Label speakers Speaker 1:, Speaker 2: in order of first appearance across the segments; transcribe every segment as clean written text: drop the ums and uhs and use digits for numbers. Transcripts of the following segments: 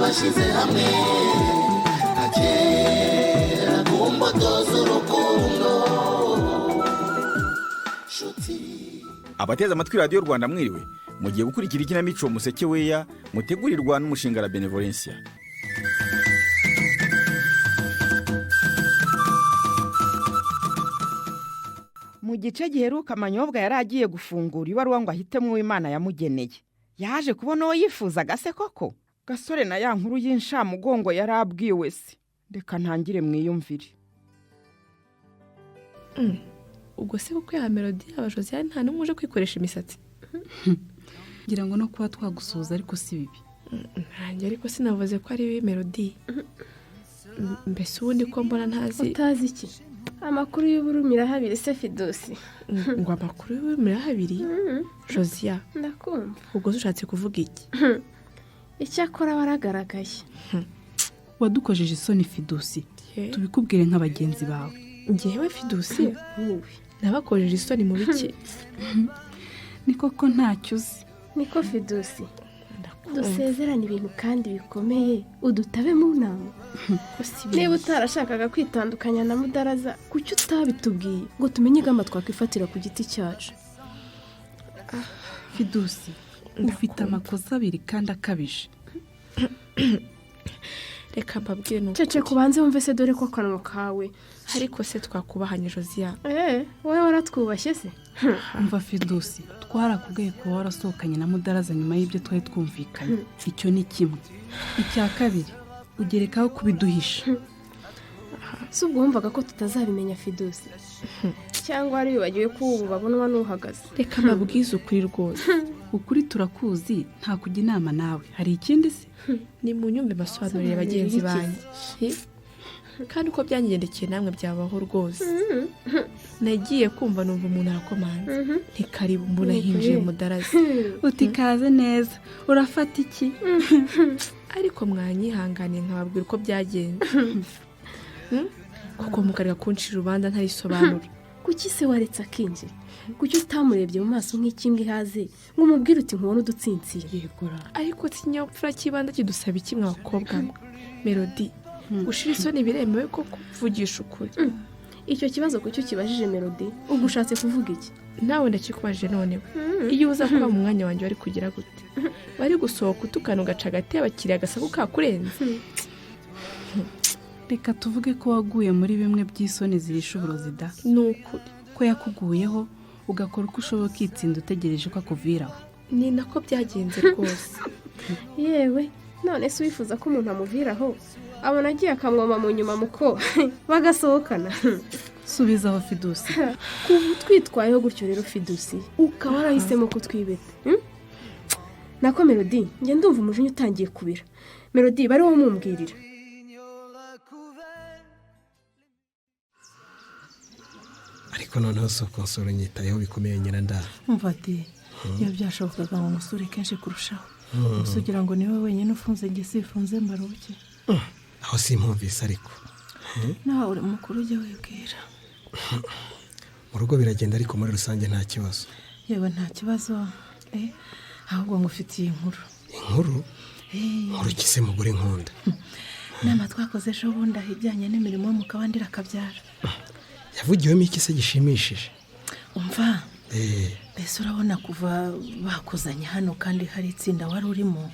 Speaker 1: Abashyize hamwe agera ku mbuto z'urukundo. Nshuti.
Speaker 2: Abateze amatwi Radiyo Rwanda, mwiriwe. Mugiye gukurikira ikinamico Museke Weya, mutegurirwa n'umushinga La Benevolencia.
Speaker 3: Mu gice giheruka, Amanyobwa yari agiye gufungura ibaruwa ngo ahitemo uwo Imana yamugeneye. Yaje kubona uwo yifuzaga se koko? Gasore na ya nkuru y'inshamugongo yari abwiwe se? Reka ntangire mwiyumvire.
Speaker 4: Ubwo se kuko ya Melody, yaba Josiane, nta n'umwe uje kwikoresha imisatsi?
Speaker 5: Ngira ngo no kuba twagusuhuza ariko si bibi.
Speaker 4: Ntange ariko sinavuze ko ari bibi, Melody. Mbese ubundi ko mbona ntazi?
Speaker 6: Utazi iki? Amakuru y'uburumirahabiri se, Fidosi?
Speaker 4: Ngo amakuru y'uburumirahabiri, Josiya?
Speaker 6: Ndakumva.
Speaker 4: Ubwo se ushatse kuvuga iki?
Speaker 6: Icyakora waragaragaye.
Speaker 5: Wadukojeje isoni, Fidusi.
Speaker 4: Ye.
Speaker 5: Tubikubwire nka bagenzi bawe.
Speaker 4: Ngewe Fidusi?
Speaker 6: Wowe.
Speaker 4: Nabakojeje isoni mu biki?
Speaker 5: Ni koko ntacyo uzi.
Speaker 6: Niko Fidusi?
Speaker 4: Ndakumva.
Speaker 6: Dusezerane ibintu kandi bikomeye, udutabe mu nama.
Speaker 4: Ko si
Speaker 6: Niba
Speaker 4: bibi.
Speaker 6: utarashakaga kwitandukanya na Mudaraza, kuki utabitubwiye ngo tumenye ingamba twakwifatira ku giti cyacu?
Speaker 5: Fidusi, ufite amakosa abiri kandi akabije.
Speaker 4: Reka mbabwire ni
Speaker 6: Cece, kubanze wumve se, dore ko akanwa kawe.
Speaker 4: Ariko se twakubahanye, Josiya?
Speaker 6: Eee, wowe waratwubashye se?
Speaker 5: Umva Fidusi, twarakubwiye kuba warasohokanye na Mudaraza nyuma y'ibyo twari twumvikanye, icyo ni kimwe. Icya kabiri, ugerekaho kubiduhisha.
Speaker 6: Si ubwo wumvaga ko tutazabimenya, Fidusi? Cyangwa wari wibagiwe ko ubu babonwa n'uhagaze?
Speaker 4: Reka mbabwize ukuri rwose.
Speaker 5: Ukuri turakuzi, nta kujya inama nawe. Hari ikindi se?
Speaker 4: Ni mu nyumve mbasobanurire, bagenzi banjye. Hi? Kandi uko byangendekeye namwe byabaho rwose. Nagiye kumva numva umuntu arakomanze, ntikaribu, mbona hinjiye Mudaraza.
Speaker 5: Uti kaze neza, urafata iki?
Speaker 4: Ariko mwanyihanganiye nkababwira uko byagenze? Kuko mukareka kuncira urubanza ntarisobanura.
Speaker 6: Kuki se waretse akinjira? Kuki utamurebye mu maso nk'ikimbwa ihaze ngo umubwire uti nkubone udutsinsira?
Speaker 5: Yegora.
Speaker 4: Ariko ikinyabupfura cy'ibanze kidusaba iki, mwa bakobwa mwe? Melody, gushira isoni biremewe ko kuvugisha ukuri?
Speaker 6: Icyo kibazo kuki ukibajije, Melody? Ubwo ushatse kuvuga iki?
Speaker 4: Nawe ndakikubajije noneho: iyo uza kuba mu mwanya wanjye, wari kugira gute? Wari gusohoka utukana, ugaca hagati y'abakiriya, agasaku kakurenze?
Speaker 5: Reka tuvuge ko waguye muri bimwe by'isoni zirisha uburozi da.
Speaker 4: Ni ukuri.
Speaker 5: Ko yakuguyeho, ugakora uko ushoboye ukitsinda, utegereje ko akuviraho.
Speaker 4: Ni nako byagenze rwose.
Speaker 6: Yewe, none se wifuza ko umuntu amuviraho abona agiye akamwoma mu nyuma muko bagasohokana?
Speaker 5: Subiza aho, Fidusi.
Speaker 6: Kuva utwitwayeho gutyo rero, Fidusi, ukaba warahisemo kutwibeta, Nako Melody, njye ndumva umujinya utangiye kubira. Melody, bari wowe mumbwirira.
Speaker 7: Ariko noneho si ukonsoro, nyitayeho bikomeye, Nyirandara.
Speaker 8: Umva ati iyo byashobokaga ngo musure kenshi kurushaho. Gusa ugira ngo niwe wenyine ufunze, njye sifunze, mbaruke?
Speaker 7: Aho simpumvise ariko.
Speaker 8: Nawe uri mukuru, ujya wibwira.
Speaker 7: Mu rugo biragenda ariko muri rusange nta kibazo?
Speaker 8: Yewe, nta kibazo. Ahubwo ngufitiye inkuru.
Speaker 7: Inkuru? Inkuru ki se, mugore nkunda?
Speaker 8: Inama twakoze ejo bundi aho ijyanye n'imirimo yo mu kabandira akabyara.
Speaker 7: Yavugiwemo iki se gishimishije?
Speaker 8: Umva. Mbese urabona kuva bakuzanye hano kandi hari itsinda wari urimo,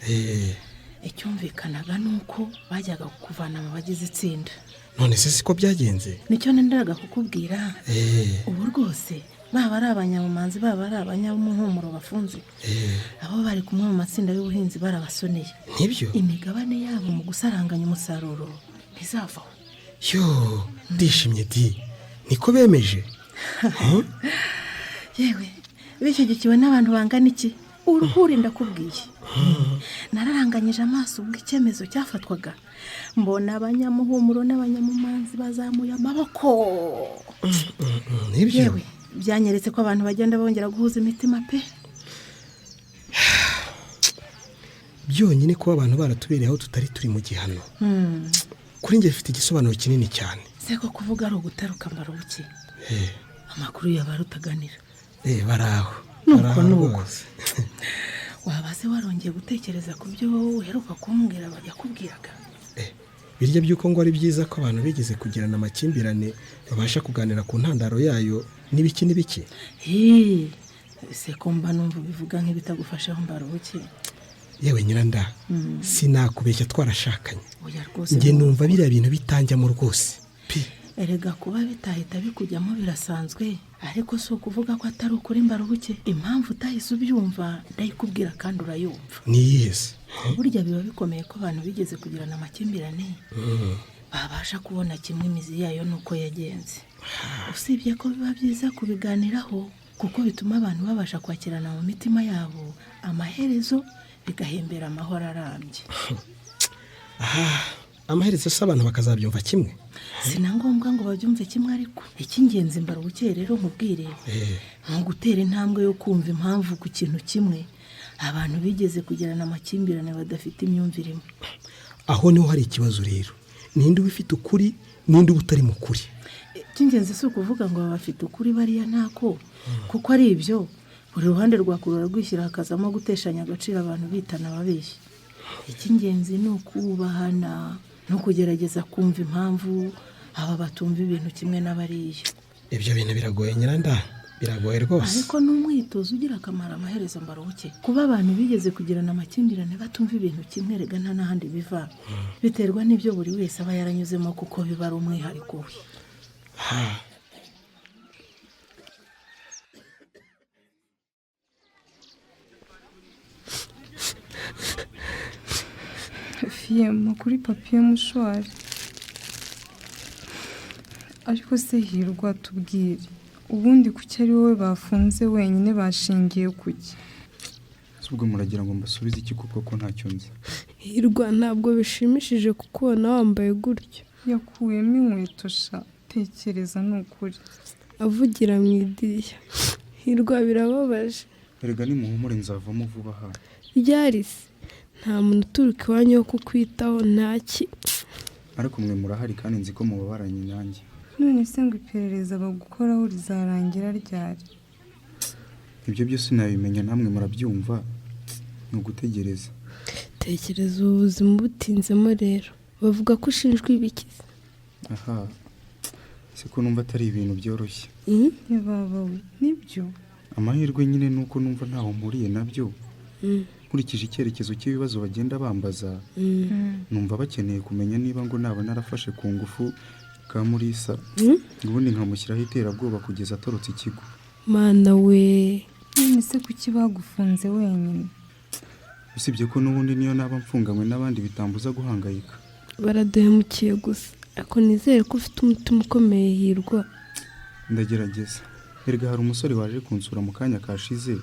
Speaker 8: icyumvikanaga ni uko bajyaga kukuvana mu bagize itsinda.
Speaker 7: None se siko byagenze?
Speaker 8: Nicyo nendaga kukubwira. Ubu rwose baba ari abanyamumanzi, baba ari abanyamuhumuro bafunze, abo bari kumwe mu matsinda y'ubuhinzi barabasoneye.
Speaker 7: Nibyo?
Speaker 8: Imigabane yabo mu gusaranganya umusaruro ntizavaho.
Speaker 7: Yo, ndishimye di! Niko bemeje?
Speaker 8: Yewe, bishyigikiwe n'abantu bangana iki, uruhuri! Ndakubwiye, nararanganyije amaso ubwo icyemezo cyafatwaga, mbona abanyamuhumuro n'abanyamumanzi bazamuye amaboko.
Speaker 7: Nibyo?
Speaker 8: Yewe, byanyeretse ko abantu bagenda bongera guhuza imitima pe.
Speaker 7: Byonyine kuba abantu baratubereye aho tutari turi mu gihano, kuri njye bifite igisobanuro kinini cyane.
Speaker 8: Se ko kuvuga ari ugutaruka, mbarubuke? Amakuru yaba rutaganira.
Speaker 7: Bari aho.
Speaker 8: Nuko
Speaker 7: Bari aho
Speaker 8: nuko.
Speaker 7: rwose.
Speaker 8: Waba se warongeye gutekereza ku byo wowe uheruka kumbwira yakubwiraga?
Speaker 7: Birya by'uko ngo ari byiza ko abantu bigeze kugirana amakimbirane babasha kuganira ku ntandaro yayo n'ibiki n'ibiki.
Speaker 8: Hii, ese ko mba numva ubivuga nk'ibitagufasheho Mbarubuke?
Speaker 7: Yewe nyiranda, sinakubeshya twarashakanye.
Speaker 8: Oya rwose.
Speaker 7: Njye numva biriya bintu bitanjyamo rwose.
Speaker 8: Erega kuba bitahita bikujyamo birasanzwe, ariko si ukuvuga ko atari ukuri Mbarubuke. Impamvu utahise ubyumva ndayikubwira kandi urayumva.
Speaker 7: Niyihese?
Speaker 8: Burya biba bikomeye ko abantu bigeze kugirana amakimbirane babasha kubona kimwe imizi yayo n'uko yagenze. Usibye ko biba byiza kubiganiraho kuko bituma abantu babasha kwakirana mu mitima yabo, amaherezo bigahembera amahoro arambye.
Speaker 7: Amaherezo se abantu bakazabyumva kimwe?
Speaker 8: Si na ngombwa ngo babyumve kimwe, ariko icy'ingenzi Mbarubuke rero nkubwire ni ugutera intambwe yo kumva impamvu ku kintu kimwe abantu bigeze kugirana amakimbirane badafite imyumvire imwe.
Speaker 7: Aho niho hari ikibazo rero, ninde uba ufite ukuri, ninde uba utari mu kuri?
Speaker 8: Icy'ingenzi si ukuvuga ngo baba bafite ukuri bariya ntako, kuko ari ibyo buri ruhande rwakurura rwishyira hakazamo guteshanya agaciro abantu bitana ababeshya. Icy'ingenzi ni ukubahana no kugerageza kumva impamvu aba batumva ibintu kimwe n'abariya.
Speaker 7: Ibyo bintu biragoye nyiranda, biragoye rwose.
Speaker 8: Ariko ni umwitozo ugira akamaro amaherezo Mbarubuke. Kuba abantu bigeze kugirana amakimbirane batumva ibintu kimwe rega nta n'ahandi biva, biterwa n'ibyo buri wese aba yaranyuzemo kuko biba ari umwihariko we.
Speaker 9: Fiyema kuri papiye mushwari. Ariko se Hirwa, tubwire ubundi kuki ari wowe bafunze wenyine, bashingiye kuki?
Speaker 10: Ubwo muragira ngo mbasubize iki kuko ko ntacyo nzi?
Speaker 6: Hirwa, ntabwo bishimishije kukubona wambaye gutyo.
Speaker 9: Yakuyemo inkweto sha, tekereza ni ukuri.
Speaker 6: Avugira mu idirishya. Hirwa, birababaje.
Speaker 10: Erega nimuhumure nzavamo vuba aha.
Speaker 6: Ryari se? Nta muntu uturuka iwanyu wo kukwitaho, ntaki.
Speaker 10: Ariko mwe murahari kandi nzi ko mubabaranye nanjye.
Speaker 9: None se ngo iperereza bagukoraho rizarangira ryari?
Speaker 10: Ibyo byose nabimenya namwe murabyumva, ni ugutegereza.
Speaker 6: Tekereza ubu buzima butinzemo rero. Bavuga ko ushinjwa ibikiza.
Speaker 10: Aha, se ko numva atari ibintu byoroshye.
Speaker 9: Ntibabawe nibyo.
Speaker 10: Amahirwe nyine ni uko numva ntaho mpuriye nabyo. Nkurikije icyerekezo cy'ibibazo bagenda bambaza, numva bakeneye kumenya niba ngo naba narafashe ku ngufu ka Murisa, ubundi nkamushyiraho iterabwoba kugeza atorotse ikigo.
Speaker 6: Mana we.
Speaker 9: None se kuki bagufunze wenyine?
Speaker 10: Usibye ko n'ubundi niyo naba mfunganywe n'abandi bitambuza guhangayika.
Speaker 6: Baraduhemukiye gusa, ariko nizere ko ufite umutima ukomeye Hirwa.
Speaker 10: Ndagerageza. Erega hari umusore waje kunsura mu kanya kashize,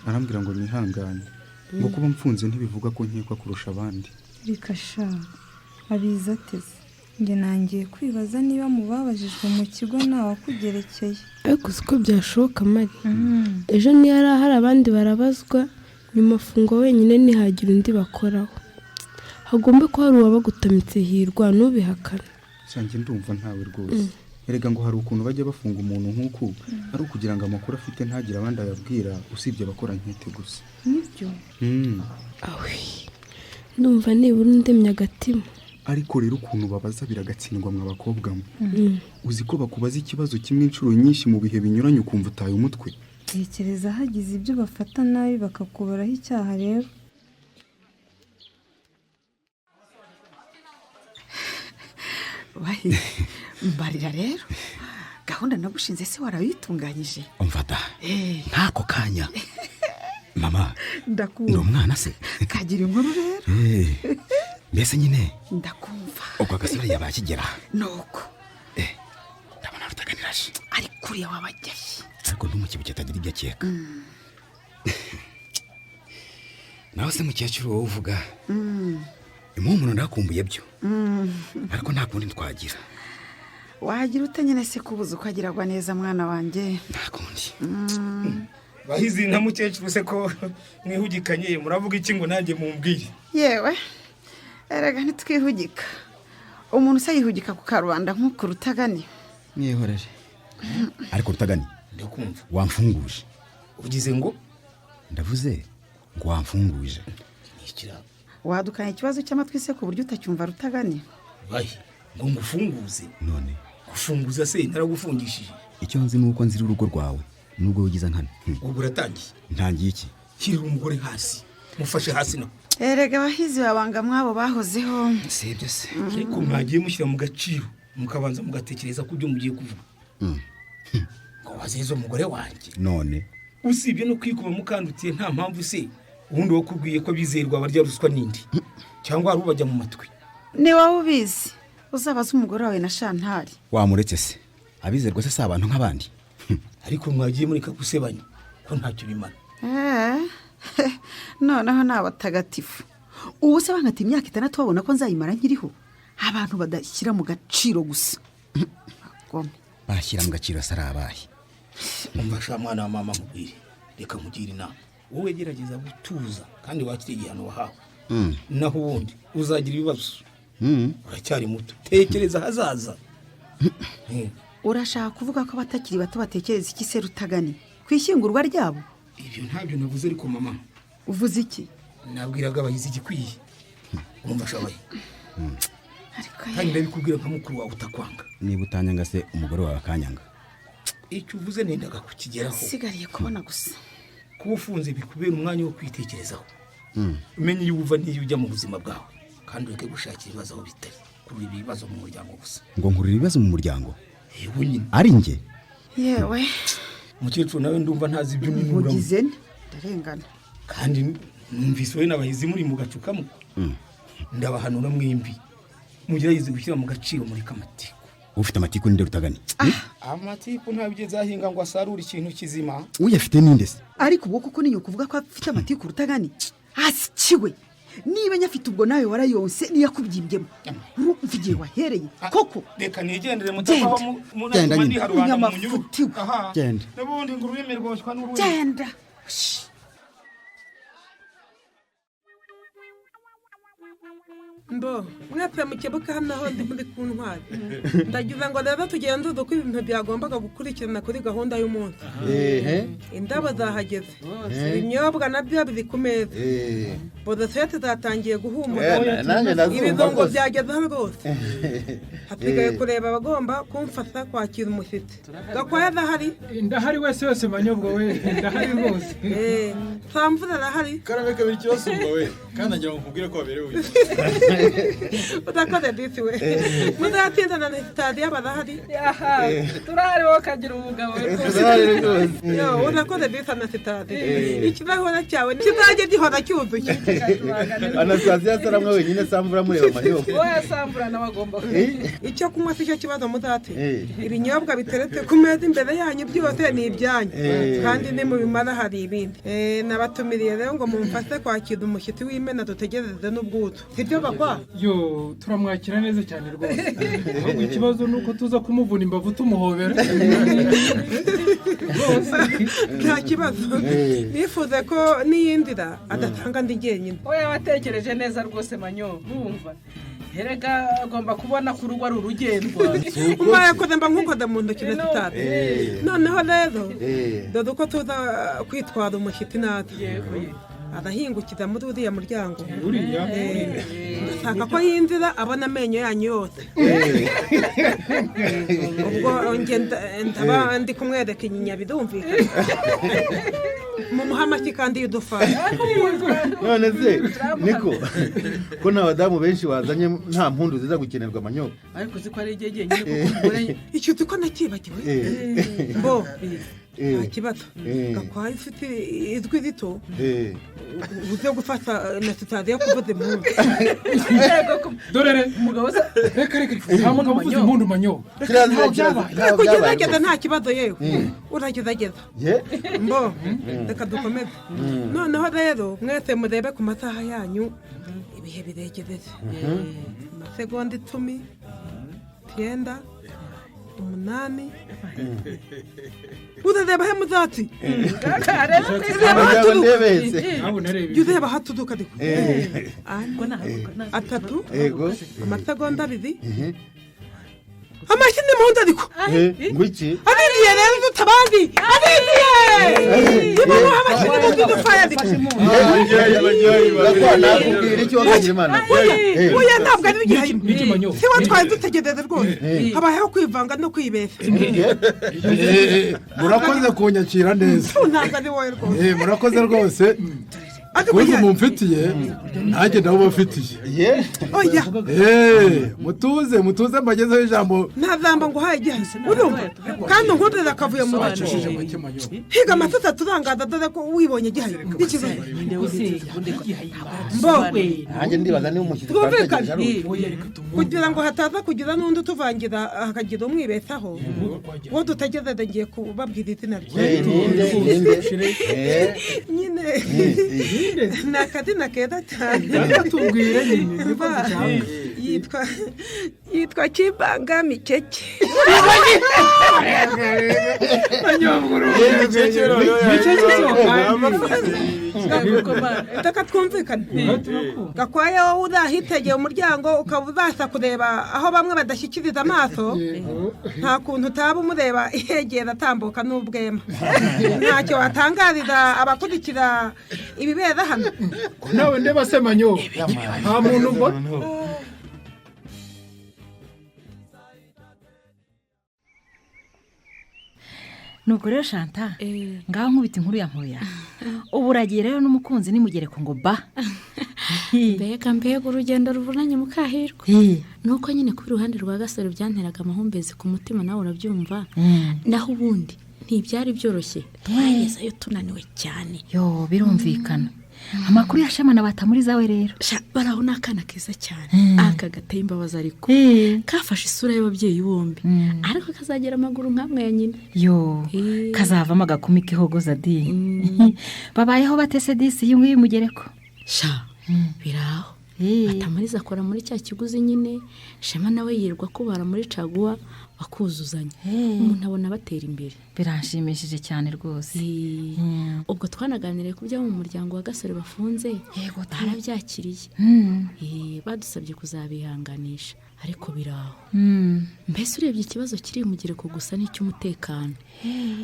Speaker 10: arambwira ngo nihangane, ngo kuba mfunze ntibivuga ko nkekwa kurusha abandi.
Speaker 9: Reka sha, abiza ateze. Njye nangiye kwibaza niba mu babajijwe mu kigo ntawakugerekeye.
Speaker 6: Ariko siko byashoboka Mari. Ejo niyo ari ahari abandi barabazwa, nyuma afungwa wenyine ntihagira undi bakoraho. Hagomba ko hari uwabagutamitse Hirwa, ntubihakane.
Speaker 10: Sange ndumva ntawe rwose. Erega ngo hari ukuntu bajya bafunga umuntu nk'uku ari ukugira ngo amakuru afite ntagire abandi ayabwira usibye abakora nkete gusa.
Speaker 9: Nibyo?
Speaker 6: Awe, ndumva nibura undemye agatima.
Speaker 10: Ariko rero ukuntu babaza biragatsindwa mwa bakobwa mwe. Uzi ko bakubaza ikibazo kimwe inshuro nyinshi mu bihe binyuranye ukumva utaye umutwe.
Speaker 9: Tekereza hagize ibyo bafata nabi bakakubaraho icyaha rero.
Speaker 3: Wahi, mbarira rero gahunda nagushinze se warayitunganyije?
Speaker 11: Umva da, ntako kanya mama.
Speaker 3: Ndakumva.
Speaker 11: Ni umwana se?
Speaker 3: Kagira inkuru rero.
Speaker 11: Mbese nyine
Speaker 3: ndakumva.
Speaker 11: Ubwo agasore yabaye akigera
Speaker 3: nuko
Speaker 11: ndabona rutaganiraje
Speaker 3: ari kuriya wabajyaye,
Speaker 11: ariko ntumukibuke atagira ibyo akeka. Naho se mukecuru wowe uvuga impumuro ndakumbuye byo, ariko nta kundi twagira.
Speaker 3: Wagira ute nyine se kubuza uko agiragwa neza mwana wanjye?
Speaker 11: Nta kundi.
Speaker 12: Bahizi na mukecuru se ko mwihugikanye muravuga iki ngo nanjye mumbwire?
Speaker 3: Yewe erega ntitwihugika, umuntu se yihugika ku karubanda nk'uko Rutagani.
Speaker 11: Mwihorere. Ariko Rutagani,
Speaker 12: ndakumva.
Speaker 11: Wamfunguje.
Speaker 12: Ugize ngo?
Speaker 11: Ndavuze Ngo wamfunguje.
Speaker 13: Wadukanye ikibazo cy'amatwi se ku buryo utacyumva Rutagani?
Speaker 12: Bayi, ngo ngufunguze?
Speaker 11: None
Speaker 12: gufunguza se naragufungishije?
Speaker 11: Icyo nzi ni uko nzira urugo rwawe nubwo wigiza nkana.
Speaker 12: Ubwo uratangiye.
Speaker 11: Ntangiye iki?
Speaker 12: Shyirira umugore hasi, mufashe hasi no.
Speaker 13: Erega abahizi babanga mwabo bahozeho.
Speaker 11: Si ibyo se.
Speaker 12: Ariko mwagiye mushyira mu gaciro, mukabanza mugatekereza ku byo mugiye kuvuga. Ngo wazize umugore wanjye?
Speaker 11: None
Speaker 12: usibye no kwikuba mukandutiye nta mpamvu se, ubundi wakubwiye ko bizerwa barya ruswa n'indi cyangwa hari ubajya mu matwi?
Speaker 13: Ni wowe ubizi, uzabaze umugore wawe na Shantari.
Speaker 11: Wamuretse se, abizerwa se si abantu nk'abandi?
Speaker 12: Ariko mwagiye mureka gusebanya ko ntacyo bimara.
Speaker 13: Noneho ni abatagatifu. Ubu se bankata imyaka 6 babona ko nzayimara nkiriho? Abantu badashyira mu gaciro gusa.
Speaker 11: Bashyira mu gaciro se ari abahe?
Speaker 12: Umva sha mwana wa mama, nkubwire, reka nkugire inama. Wowe gerageza gutuza kandi wakire igihano wahawe, naho ubundi uzagira ibibazo. Uracyari muto, tekereza ahazaza.
Speaker 13: Urashaka kuvuga ko abatakiri bato batekereza iki se Rutagani ku ishyingurwa ryabo?
Speaker 12: Ibyo ntabyo navuze ariko mama.
Speaker 13: Uvuze iki?
Speaker 12: Nabwiraga abahizi igikwiye. Urumva shabaye, kandi ndabikubwira nka mukuru wawe utakwanga.
Speaker 11: Niba utanyanga se umugore wawe akanyanga?
Speaker 12: Icyo uvuze nendaga kukigeraho.
Speaker 13: Sigariye kubona gusa.
Speaker 12: Kuba ufunze bikubera umwanya wo kwitekerezaho, umenye iyo uva n'iyo ujya mu buzima bwawe, kandi ureke gushakira ibibazo aho bitari, kurura ibibazo mu muryango gusa.
Speaker 11: Ngo nkurura ibibazo mu muryango?
Speaker 12: Yewe nyine.
Speaker 11: Ari njye?
Speaker 13: Yewe
Speaker 12: umukecuru nawe ndumva ntazi ibyo uninuramo.
Speaker 13: Nkugize nte? Ndarengana.
Speaker 12: Kandi numvise wowe n'abahizi muri mu gacukamo. Ndabahanura mwembi, mugerageze gushyira mu gaciro, mureke amatiku.
Speaker 11: Ufite amatiku ninde Rutagani?
Speaker 12: Amatiku ntabigeze ahinga ngo asarure ikintu kizima.
Speaker 11: Uyafite ninde se?
Speaker 13: Ariko ubwo kuko niyo kuvuga ko afite amatiku Rutagani, asikiwe. Niba nyafite ubwo nawe warayonse niyakubyimbye. Urumva igihe wahereye koko.
Speaker 12: Reka nigendere mutavaho
Speaker 11: Genda nyine.
Speaker 12: rubanda mu nyungu.
Speaker 11: Genda.
Speaker 12: N'ubundi ngo ururimi rwoshywa n'urundi.
Speaker 13: Genda.
Speaker 14: Mbo mwese mukebuka hano aho ndi muri ku ntwari. Ndagize ngo rero tugenzuze uko ibintu byagombaga gukurikirana kuri gahunda y'umunsi. Indabo zahageze, ibinyobwa nabyo biri ku meza, borosete zatangiye guhumura, ibirungo byagezeho rwose. Hasigaye kureba abagomba kumfasha kwakira umushyitsi. Gakwaya adahari?
Speaker 15: Ndahari wese wese Manyobwa we, ndahari rwose.
Speaker 14: Samvura arahari?
Speaker 16: Karame kabiri kibasumba we, kandi agira ngo nkubwire ko waberewe uyu.
Speaker 14: Urakoze disi we. Muzatinda na sitadiyo barahari?
Speaker 5: Turahari wowe ukagira umugabo we rwose.
Speaker 14: Yo, urakoze disi Anasitadiyo. Ikirahure cyawe kizajya gihora cyuzuye.
Speaker 16: Anastasiya asaramwe wenyine, Samvura mureba Manyobwa.
Speaker 5: Wowe Samvura nawe agomba.
Speaker 14: Icyo kunywa si cyo kibazo muzate. Ibinyobwa biteretse ku meza imbere yanyu byose ni ibyanyu, kandi nimubimara hari ibindi. Nabatumiriye rero ngo mumfashe kwakira umushyitsi w'imena dutegereze n'ubwuzu. Sibyo bakwa?
Speaker 15: Yo, turamwakira neza cyane rwose. Ahubwo ikibazo ni uko tuza kumuvuna imbavu tumuhobera.
Speaker 14: Nta kibazo. Nifuze ko niyindira adatanga ndi jyenyine.
Speaker 5: Oya watekereje neza rwose Manyo, bumva. Erega agomba kubona ko urugo ari urugendwa.
Speaker 14: Ubaye koze mba nkukoze mu ntoki na sitade. Noneho rero dore uko tuza kwitwara umushyitsi natwe. Arahingukira muri uriya muryango.
Speaker 15: Uriya?
Speaker 14: Ndashaka ko yinjira abona amenyo yanyu yose. Ubwo njye ndaba ndi kumwereka inyinya birumvikana. Mumuhe amashyi kandi y'udufana.
Speaker 16: None se niko ko nta badamu benshi bazanye, nta mpundu ziza gukenerwa Manyobwa?
Speaker 5: Ariko uzi ko ari igihe jyenyine kuko umugore
Speaker 14: icyo uzi ko nakibagiwe. Bo nta kibazo. Gakwaya ufite ijwi rito uze gufata na sitadiyo kuvuza impundu.
Speaker 15: Dorere reka reka, nta mugabo uvuza impundu Manyobwa.
Speaker 14: Reka ugerageza nta kibazo yewe. Uragerageza. Mbo reka dukomeze. Noneho rero mwese murebe ku masaha yanyu, ibihe biregereje. Amasegonda 10, 9, 8. Urareba he muzati? Jya ureba haturuka ariko. 4, 3, amasegonda 2. Amashyi ni mu nda ariko.
Speaker 16: Ngo iki?
Speaker 14: Abiriye rero dutabandi. Abiriye. Niba amashyi ni mu nda dupfaye ariko.
Speaker 16: Nakubwira iki wakagira Imana?
Speaker 14: Oya ntabwo ari igihe. Si we twari dutegereje rwose. Habayeho kwivanga no kwibeshya.
Speaker 17: Murakoze kunyakira neza.
Speaker 14: Ntabwo ari wowe rwose.
Speaker 17: Murakoze rwose. Kuzi mumfitiye nanjye nabo bafitiye.
Speaker 14: Oya.
Speaker 17: Mutuze mutuze mbagezeho ijambo.
Speaker 14: Nta jambo nguhaye igihise. Urumva? Kandi unkundira akavuyo mu gace. Higa amatata turangaza dore ko wibonye igihaye. Ikibazo. Mbo.
Speaker 16: Nanjye ndibaza niba umushyitsi twategereje ari
Speaker 14: kugira ngo hataza kugira n'undi utuvangira hakagira umwibeshaho. Uwo dutegereje ngiye kubabwira izina rye. Nyine. Ni akazina keza cyane.
Speaker 15: Tubwire nyine.
Speaker 14: Yitwa Kibanga Mikeke. Reka twumvikane. Gakwaya wowe uzahitegeye umuryango ukaba uzasa kureba aho bamwe badashyikiriza amaso, nta kuntu utaba umureba yegera atambuka n'ubwema. Ntacyo watangariza abakurikira ibibera hano.
Speaker 15: Nawe ndeba se manyo. Nta muntu mbona.
Speaker 18: Nuko rero Shanta, ngaho nkubita inkuru ya Nkuya. Ubu uragiye rero n'umukunzi nimugereko ngo ba.
Speaker 19: Mbega mbega urugendo ruvunanye mukahirwa. Nuko nyine ku ruhande rwa Gasore byanteraga amahumbezi ku mutima nawe urabyumva. Naho ubundi ntibyari byoroshye. Twagezeyo tunaniwe cyane.
Speaker 18: Yo birumvikana. Amakuru ya Shema na Batamuri zawe rero.
Speaker 19: Baraho n'akana keza cyane. Aka gateye imbabazi ariko. Kafashe isura y'ababyeyi bombi. Ariko kazagera amaguru nkamwe ya nyina.
Speaker 18: Yo, kazavamo agakumi k'ihogoza di. Babayeho batese disi y'inguyi mugereko.
Speaker 19: Sha, biraho. Batamuriza akora muri cya kiguzi nyine. Shema nawe yirwa kubara muri caguwa bakuzuzanya. Umuntu abona batera imbere.
Speaker 18: Biranshimishije cyane rwose.
Speaker 19: Ubwo twanaganiriye ku byo mu muryango wa Gasore bafunze. Barabyakiriye. Badusabye kuzabihanganisha ariko biraho. Mbese urebye ikibazo kiri mugereko gusa n'icy'umutekano.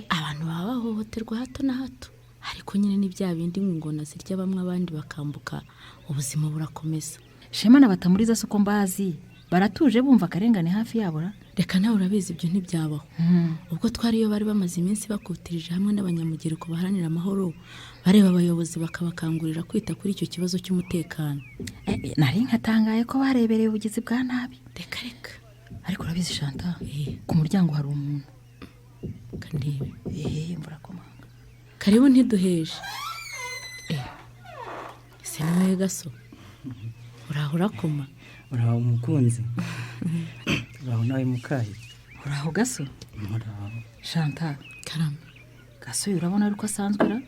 Speaker 19: Abantu baba bahohoterwa hato na hato. Ariko nyine ni bya bindi ngona zirya bamwe abandi bakambuka ubuzima burakomeza.
Speaker 18: Shema na Batamuriza soko mbazi baratuje bumva akarengane hafi yabora.
Speaker 19: Reka nawe urabizi ibyo ntibyabaho. Ubwo twariyo bari bamaze iminsi bakutirije hamwe n'abanyamugereko baharanira amahoro, bareba abayobozi bakabakangurira kwita kuri icyo kibazo cy'umutekano.
Speaker 18: Nari nkatangaye ko barebereye ubugizi bwa nabi.
Speaker 19: Reka reka.
Speaker 18: Ariko urabizi Shanta, ku muryango hari umuntu.
Speaker 19: Kandebe.
Speaker 18: Imvura komanga.
Speaker 19: Karibu ntiduheje. Se niwe Gaso. Uraho urakoma.
Speaker 20: Uraho umukunzi. Uraho nawe mukayi.
Speaker 18: Uraho Gaso.
Speaker 20: Uraho.
Speaker 18: Shanta.
Speaker 19: Karame.
Speaker 18: Gaso urabona ariko asanzwe ra?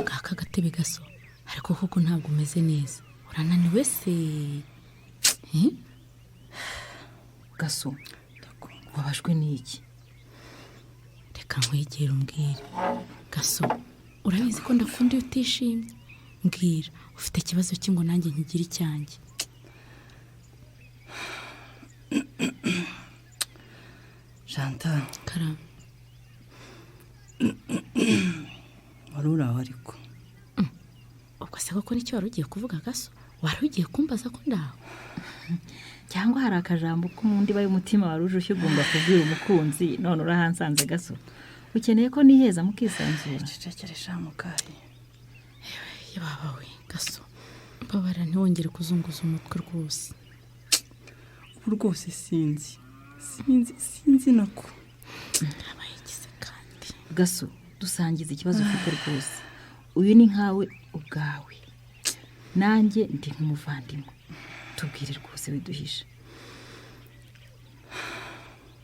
Speaker 19: Kaka gatebe Gaso. Ariko koko ntabwo umeze neza. Urananiwe se?
Speaker 18: Gaso. Wabashwe n'iki?
Speaker 19: Reka nkwegere umbwire. Gaso, urabizi ko ndakunda iyo utishimye. Mbwira, ufite ikibazo cy'ingo nanjye nkigira icyanjye.
Speaker 20: Shanta.
Speaker 19: Karame.
Speaker 20: Wari uraho ariko.
Speaker 19: Ubwo se koko nicyo wari ugiye kuvuga Gaso? Wari ugiye kumbaza ko ndaho?
Speaker 18: Cyangwa hari akajambo ko mu ndiba y'umutima wari uje ushyugumba kubwira umukunzi none urahansanze Gaso. Ukeneye ko niheza mukisanzura.
Speaker 20: Cecekere sha mukayi.
Speaker 19: Yaba we Gaso. Mbabara ntiwongere kuzunguza umutwe rwose.
Speaker 20: Ubu rwose sinzi. Sinzi nako.
Speaker 19: Abayigize kandi.
Speaker 18: Gaso, dusangiza ikibazo ufite rwose. Uyu ni nkawe ubwawe. Nanjye ndi nk'umuvandimwe. Tubwire rwose widuhisha.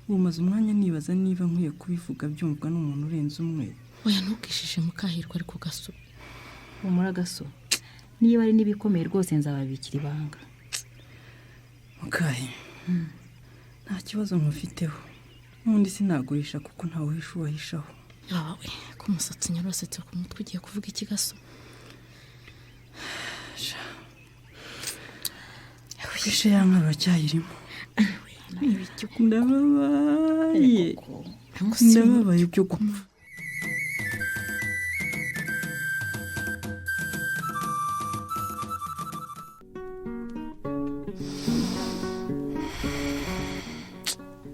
Speaker 20: Umaze umwanya nibaza niba nkwiye kubivuga byumvwa n'umuntu urenze umwe.
Speaker 19: Oya ntukishishe mukahirwa ariko Gaso.
Speaker 18: Humura Gaso. Niba ari nibikomeye rwose nzababikira ibanga.
Speaker 20: Mukahe. Nta kibazo nkufiteho. N'undi sinaguhisha kuko ntawe uhisha uwahishaho.
Speaker 19: Yawe ko umusatsi nyorosetse ku mutwe ugiye kuvuga iki Gaso?
Speaker 20: Ishe ya nkaro cyayirimo. Ndababaye, ndababaye byo gupfa.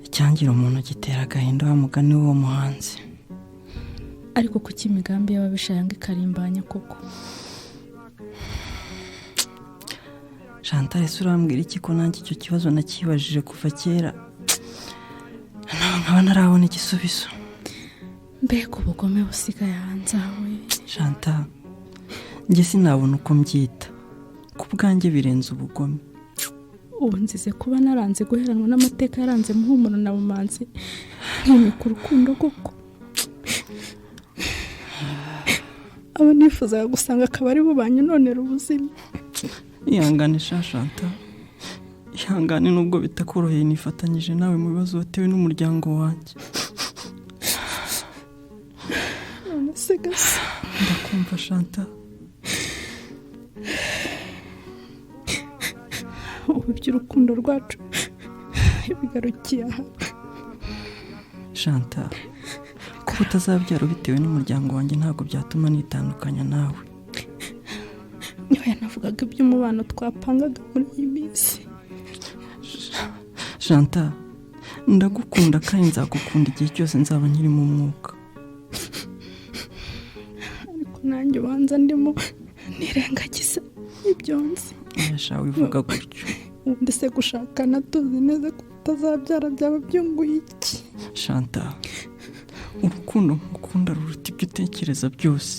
Speaker 20: Icyangira umuntu gitera agahinda wa mugani w'uwo muhanzi.
Speaker 19: Ariko kuki imigambi y'ababisha yanga ikarimbanya koko?
Speaker 20: Chantal, ese urambwira iki ko nanjye icyo kibazo nakibajije kuva kera, nawe nkaba ntarabona igisubizo?
Speaker 19: Mbega ubugome busigaye hanze aho!
Speaker 20: Chantal, njye sinabona uko mbyita, ku bwanjye birenze ubugome.
Speaker 19: Ubu nzize kuba naranze guheranwa n'amateka yaranze Muhumuro na Bumanzi, nkimika urukundo koko. Abo nifuzaga gusanga akaba ari bo banyononera ubuzima.
Speaker 20: Ihangane sha Chantal, ihangane nubwo bitakoroheye, nifatanyije nawe mu bibazo watewe n'umuryango wanjye.
Speaker 19: None se Gasa?
Speaker 20: Ndakumva Chantal.
Speaker 19: Ubu iby'urukundo rwacu bigarukiye aha.
Speaker 20: Chantal, kuba utazabyara bitewe n'umuryango wanjye ntabwo byatuma nitandukanya nawe.
Speaker 19: Niba yanavugaga iby'umubano twapangaga muri iyi minsi.
Speaker 20: Chantal, ndagukunda kandi nzagukunda igihe cyose nzaba nkiri mu mwuka.
Speaker 19: Ariko nanjye ubanza ndimo nirengagiza ibyo nzi.
Speaker 20: Sha wivuga gutyo.
Speaker 19: Ubundi se gushakana tuzi neza ko utazabyara byaba byunguye iki?
Speaker 20: Chantal, urukundo nkukunda ruruta ibyo utekereza byose.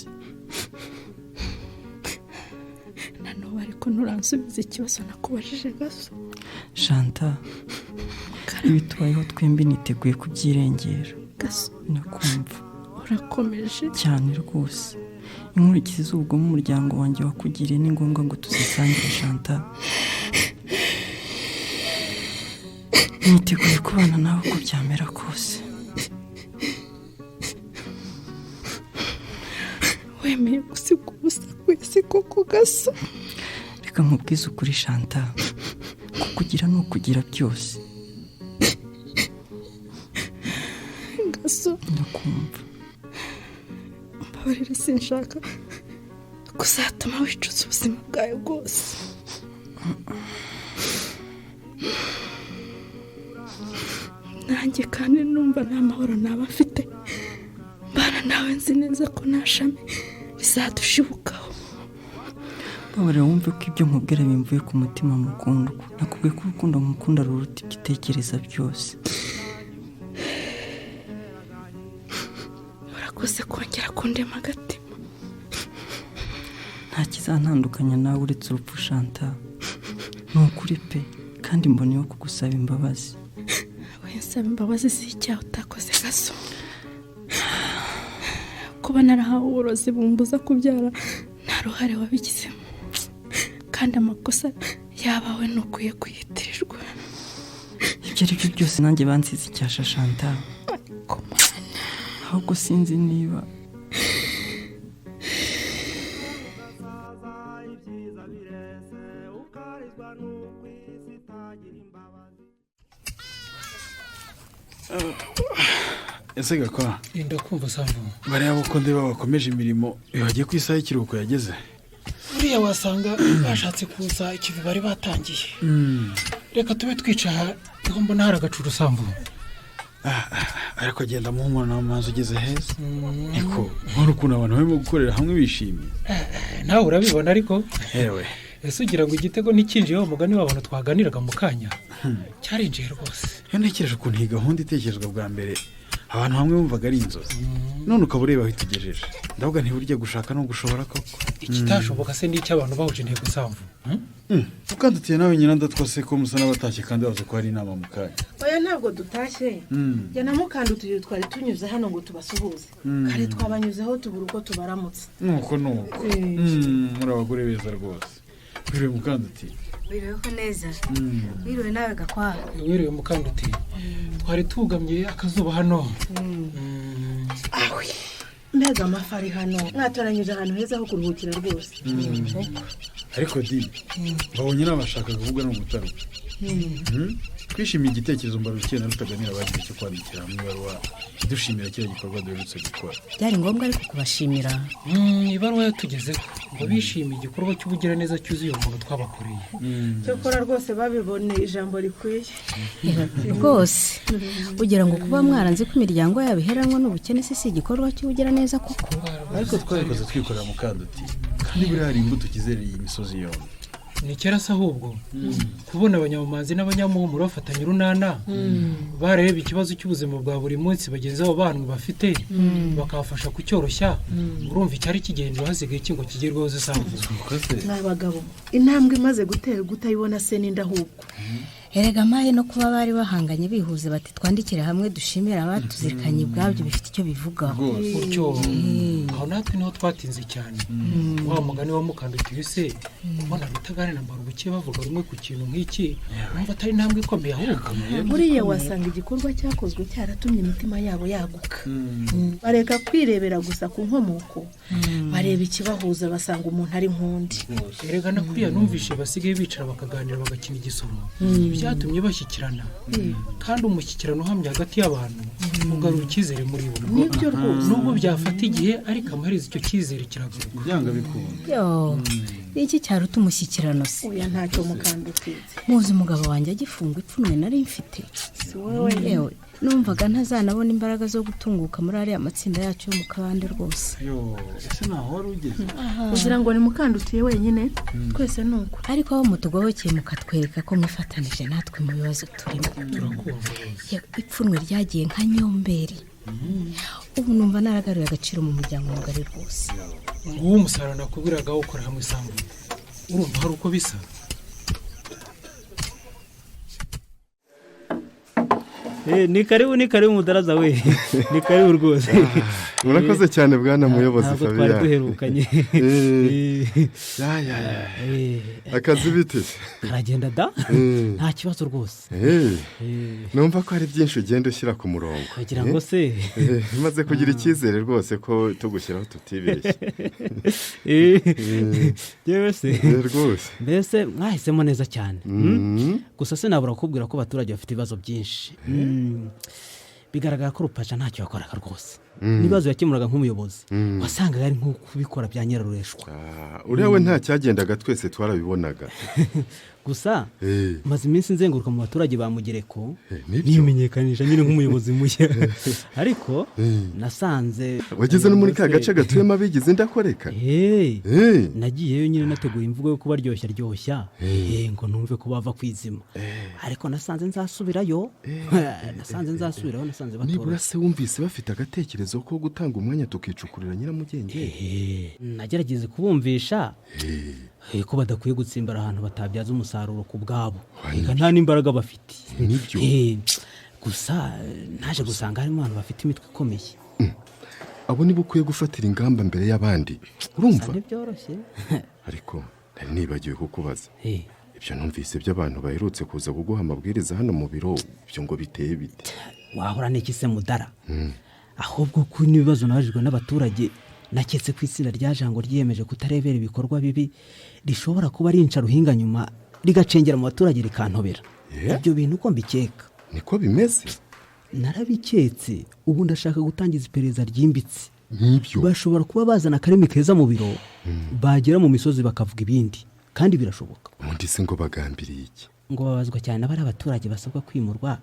Speaker 19: Na n'ubu ariko nturansubiza ikibazo nakubajije Gaso.
Speaker 20: Chantal, ibitubayeho twembi niteguye kubyirengera.
Speaker 19: Gaso,
Speaker 20: Ndakumva.
Speaker 19: Urakomeje
Speaker 20: cyane rwose. Inkurikizi z'ubugome umuryango wanjye wakugiriye ni ngombwa ngo tuzisangire Chantal. Niteguye kubana nawe uko byamera kose.
Speaker 19: Wemeye gusiga ubusa ku isi koko Gaso?
Speaker 20: Reka nkubwize ukuri Chantal, kukugira ni ukugira byose.
Speaker 19: Gaso,
Speaker 20: Ndakumva.
Speaker 19: Mbabarira, sinshaka kuzatuma wicuza ubuzima bwawe bwose. Nanjye kandi numva nta mahoro naba mfite mbana nawe, nzi neza ko nta shami rizadushibukaho.
Speaker 20: Mbabarira wumve ko ibyo nkubwira bimvuye ku mutima mukundwa. Nakubwiye ko urukundo nkukunda ruruta ibyo utekereza byose.
Speaker 19: Urakoze kongera kundema agatima.
Speaker 20: Nta kizantandukanya nawe uretse urupfu Chantal. Ni ukuri pe, kandi mboneyeho kugusaba imbabazi.
Speaker 19: Nsaba imbabazi z'icyaha utakoze Gaso. Kuba narahawe uburozi bumbuza kubyara nta ruhare wabigizemo, kandi amakosa yabawe ntukwiye kuyitirirwa.
Speaker 20: Ibyo ari byo byose nanjye bansize icyasha Chantal. Ahubwo sinzi niba
Speaker 17: Ese Gakwa,
Speaker 15: Ndakumva Sambu.
Speaker 17: Bariya uko ndeba bakomeje imirimo, bagiye ku isaha y'ikiruhuko yageze.
Speaker 15: Buriya wasanga bashatse kuza ikivi bari batangiye. Reka tube twica niho mbona hari agacuru Sambu.
Speaker 17: Ariko agenda Muhumuro nawe mazi ugeze heza. Niko nkora ukuntu abantu barimo gukorera hamwe bishimye.
Speaker 15: Nawe urabibona ariko.
Speaker 17: Yewe.
Speaker 15: Ese ugira ngo igitego ntikinjiye wa mugani w'abantu twaganiraga mu kanya? Cyarinjiye rwose.
Speaker 17: Iyo ntekereje ukuntu iyi gahunda itekerezwa bwa mbere, abantu bamwe bumvaga ari inzozi, none ukaba ureba aho itugejeje. Ndavuga nti burya gushaka no gushobora koko.
Speaker 15: Ikitashoboka se ni icy'abantu bahuje intego Sambu.
Speaker 17: Ukandutiye nawe nyina ndatwase ko musa n'abatashye kandi bavuze ko hari inama mu kanya.
Speaker 8: Oya ntabwo dutashye. Jya na Mukandutiye twari tunyuze hano ngo tubasuhuze. Kare twabanyuzeho tubura uko tubaramutse.
Speaker 17: Nuko nuko. Muri abagore beza rwose. Wiriwe Mukandutiye.
Speaker 18: Wiriweho neza. Wiriwe nawe Gakwa.
Speaker 15: Wiriwe Mukandutiye. Twari tugamye akazuba hano.
Speaker 8: Awe. Mbega amafi ari hano. Mwatoranyije ahantu heza ho kuruhukira rwose.
Speaker 17: Ariko di, babonye n'abashaka kuvuga no gutaruka. Twishimiye igitekerezo Mbarubukeye na Rutaganira bagize cyo kwandikira hamwe ibaruwa idushimira kiriya gikorwa duherutse gukora.
Speaker 21: Byari ngombwa ariko kubashimira.
Speaker 15: Ibaruwa yatugezeho ngo bishimiye igikorwa cy'ubugiraneza cyuzuye umuntu twabakoreye.
Speaker 8: Cyokora rwose babibone ijambo rikwiye.
Speaker 21: Rwose ugira ngo kuba mwaranze ko imiryango yabo iheranwa n'ubukene si igikorwa cy'ubugiraneza koko?
Speaker 17: Ariko twabikoze twikorera Mukanduti, kandi buriya hari imbuto kizereye iyi misozi yombi.
Speaker 15: Ni kera se ahubwo kubona abanyamumanzi n'abanyamuhumuro bafatanya urunana, bareba ikibazo cy'ubuzima bwa buri munsi bagenzi babo bantu bafite, bakabafasha kucyoroshya. Urumva icyari kigendera hasigaye iki ngo kigerweho zisanzwe?
Speaker 8: Ni abagabo, intambwe imaze guterwa utayibona se n'inda ahubwo.
Speaker 21: Erega mahe, no kuba bari bahanganye bihuze bati twandikire hamwe dushimire abatuzirikanye, ubwabyo bifite icyo bivugaho.
Speaker 15: Utyo aho natwe niho twatinze cyane. Wa mugani wa Mukandutiye se, kubona Rutagane na Mbarubuke bavuga rumwe ku kintu nk'iki, numva atari intambwe ikomeye ahubwo.
Speaker 8: Buriya wasanga igikorwa cyakozwe cyaratumye imitima yabo yaguka, bareka kwirebera gusa ku nkomoko, bareba ikibahuza, basanga umuntu ari nk'undi.
Speaker 15: Erega na kuriya numvishe basigaye bicara bakaganira bagakina igisoro, byatumye bashyikirana, kandi umushyikirano uhamye hagati y'abantu ugarura icyizere muri bo.
Speaker 8: Nibyo rwose.
Speaker 15: Nubwo byafata igihe, ariko amaherezo icyo cyizere kiragaruka.
Speaker 17: Byanga bikunda.
Speaker 21: Yo, ni iki cyaruta umushyikirano se?
Speaker 8: Oya, ntacyo Mukandutiye.
Speaker 21: Muzi umugabo wanjye agifungwa ipfunwe nari mfite?
Speaker 8: Si wowe.
Speaker 21: Yewe, numvaga ntazanabona imbaraga zo gutunguka muri ariya matsinda yacu yo mu kabande rwose.
Speaker 17: Yo, ese ntaho wari ugeze?
Speaker 8: Ugira ngo ni Mukandutiye wenyine, twese ni uko.
Speaker 21: Ariko aho mutugobokeye mukatwereka ko mwifatanije natwe mu bibazo turimo, ipfunwe ryagiye nka nyomberi. Ubu numva naragaruye agaciro mu muryango mugari rwose.
Speaker 15: Nguwo umusaruro nakubwiraga wo gukora hamwe isambu, urumva hari uko bisa.
Speaker 22: Ni karibu, ni karibu mudaraza we, ni karibu rwose.
Speaker 23: Murakoze cyane bwana muyobozi.
Speaker 22: Ntabwo
Speaker 23: Fabian.
Speaker 22: twari duherukanye.
Speaker 23: Ya, ya, ya. Akazi bite?
Speaker 22: Karagenda da, nta kibazo rwose.
Speaker 23: Numva ko hari byinshi ugenda ushyira ku murongo.
Speaker 22: Wagira ngo se.
Speaker 23: Maze kugira icyizere rwose ko tugushyiraho tutibeshye.
Speaker 22: Yewe se.
Speaker 23: Rwose.
Speaker 22: Mbese mwahisemo neza cyane. Gusa sinabura kukubwira ko abaturage bafite ibibazo byinshi. Bigaragara ko Rupaca ntacyo yakoraga rwose. N'ibibazo yakemuraga nk'umuyobozi wasangaga ari nko kubikora bya nyirarureshwa.
Speaker 23: Uriya we nta cyagendaga, twese twarabibonaga.
Speaker 22: Gusa maze iminsi nzenguruka mu baturage ba Mugereko nimenyekanisha nyine nk'umuyobozi mushya, ariko nasanze
Speaker 23: Wageze no muri ka gace gatuyemo abigize indakoreka?
Speaker 22: Nagiyeyo nyine nateguye imvugo yo kubaryoshya ryoshya, ngo numve ko bava ku izima, ariko nasanze nzasubirayo, nasanze nzasubirayo, nasanze
Speaker 23: Nibura
Speaker 22: batoroshye.
Speaker 23: se wumvise bafite agatekerezo ko gutanga umwanya tukicukurira nyiramugenge?
Speaker 22: Nagerageze kubumvisha ko badakwiye gutsimbara ahantu batabyaza umusaruro ku bwabo, reka nta n'imbaraga bafite.
Speaker 23: Nibyo.
Speaker 22: Gusa naje gusanga harimo abantu bafite imitwe ikomeye.
Speaker 23: Abo nibo ukwiye gufatira ingamba mbere y'abandi, urumva?
Speaker 22: Ntibyoroshye.
Speaker 23: Ariko nari nibagiwe kukubaza, ibyo numvise by'abantu baherutse kuza kuguha amabwiriza hano mu biro, ibyo ngo biteye bite?
Speaker 22: Wahora n'iki se mudara? Ahubwo ko n'ibibazo nabajijwe n'abaturage, naketse ko itsinda rya Jango ryiyemeje kutarebera ibikorwa bibi rishobora kuba ari incaruhinga, nyuma rigacengera mu baturage rikantobera. Ibyo bintu uko mbikeka
Speaker 23: niko bimeze.
Speaker 22: Narabiketse, ubu ndashaka gutangiza iperereza ryimbitse.
Speaker 23: Nk'ibyo
Speaker 22: bashobora kuba bazana akarimi keza mu biro, bagera mu misozi bakavuga ibindi, kandi birashoboka.
Speaker 23: Ubundi se ngo bagambiriye iki?
Speaker 22: Ngo babazwa cyane abari abaturage basabwa kwimurwa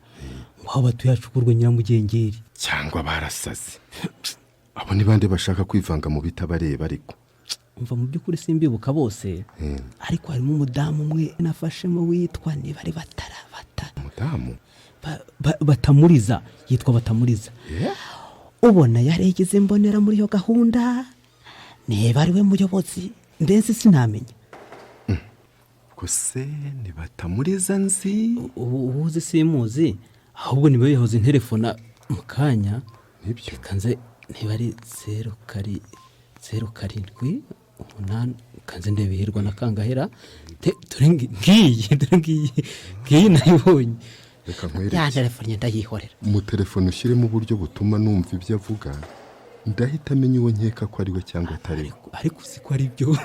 Speaker 22: ngo aho batuye hacukurwe nyiramugengeri.
Speaker 23: Cyangwa barasaze. Abo ni bande bashaka kwivanga mu bitabareba ariko?
Speaker 22: Umva, mu by'ukuri simbibuka bose, ariko harimo umudamu umwe nafashemo witwa niba ari Batarabata.
Speaker 23: Umudamu?
Speaker 22: Batamuriza, yitwa Batamuriza. Ubona yaregeze mbonera muri iyo gahunda, niba ari we muyobozi mbese sinamenya.
Speaker 23: Gusa ni Batamuriza nzi.
Speaker 22: Ubu uzi simuzi, ahubwo niba yahoze interefona mu kanya. Reka nze, niba ari 0 0 7 8, kanze ndebe hirwa na kangahera. Dore ngiyi, dore ngiyi, ngiyi nayibonye.
Speaker 23: Reka nkwereke.
Speaker 22: Ya telefone ndayihorera.
Speaker 23: Mu telefone ushyiremo uburyo butuma numva ibyo avuga, ndahita amenya uwo nkeka ko ari we cyangwa atari we.
Speaker 22: Ariko uzi ko ari byo?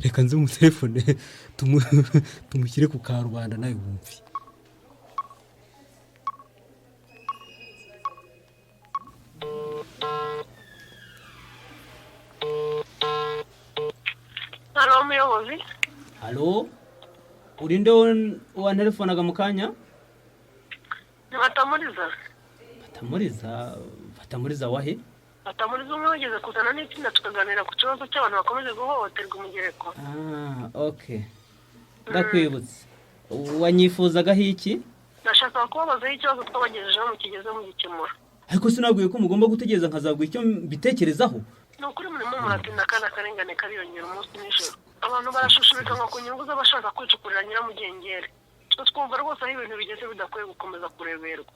Speaker 22: Reka nze mu telefone tumushyire ku karubanda nawe wumve.
Speaker 1: Muyobozi.
Speaker 22: Halo, urinde wanterefonaga mu kanya?
Speaker 1: Ni Batamuriza.
Speaker 22: Batamuriza, Batamuriza wahe?
Speaker 1: Batamuriza umwe wigeze kuzana n'itsinda tukaganira ku kibazo cy'abantu bakomeje guhohoterwa umugereko.
Speaker 22: Ah, okay. Ndakwibutse. Wanyifuzagaho iki?
Speaker 1: Nashakaga kubabazaho ikibazo twabagejejeho mukigeze mugikemura.
Speaker 22: Ariko sinabwiye ko mugomba gutegereza nkazaguha icyo mbitekerezaho.
Speaker 1: Ni ukuri murimo muratinda kandi akarengane kariyongera umunsi n'ijoro. Abantu barashushubikanwa ku nyungu z'abashaka kwicukurira nyiramugengeri. Twe twumva rwose aho ibintu bigeze bidakwiye gukomeza kureberwa.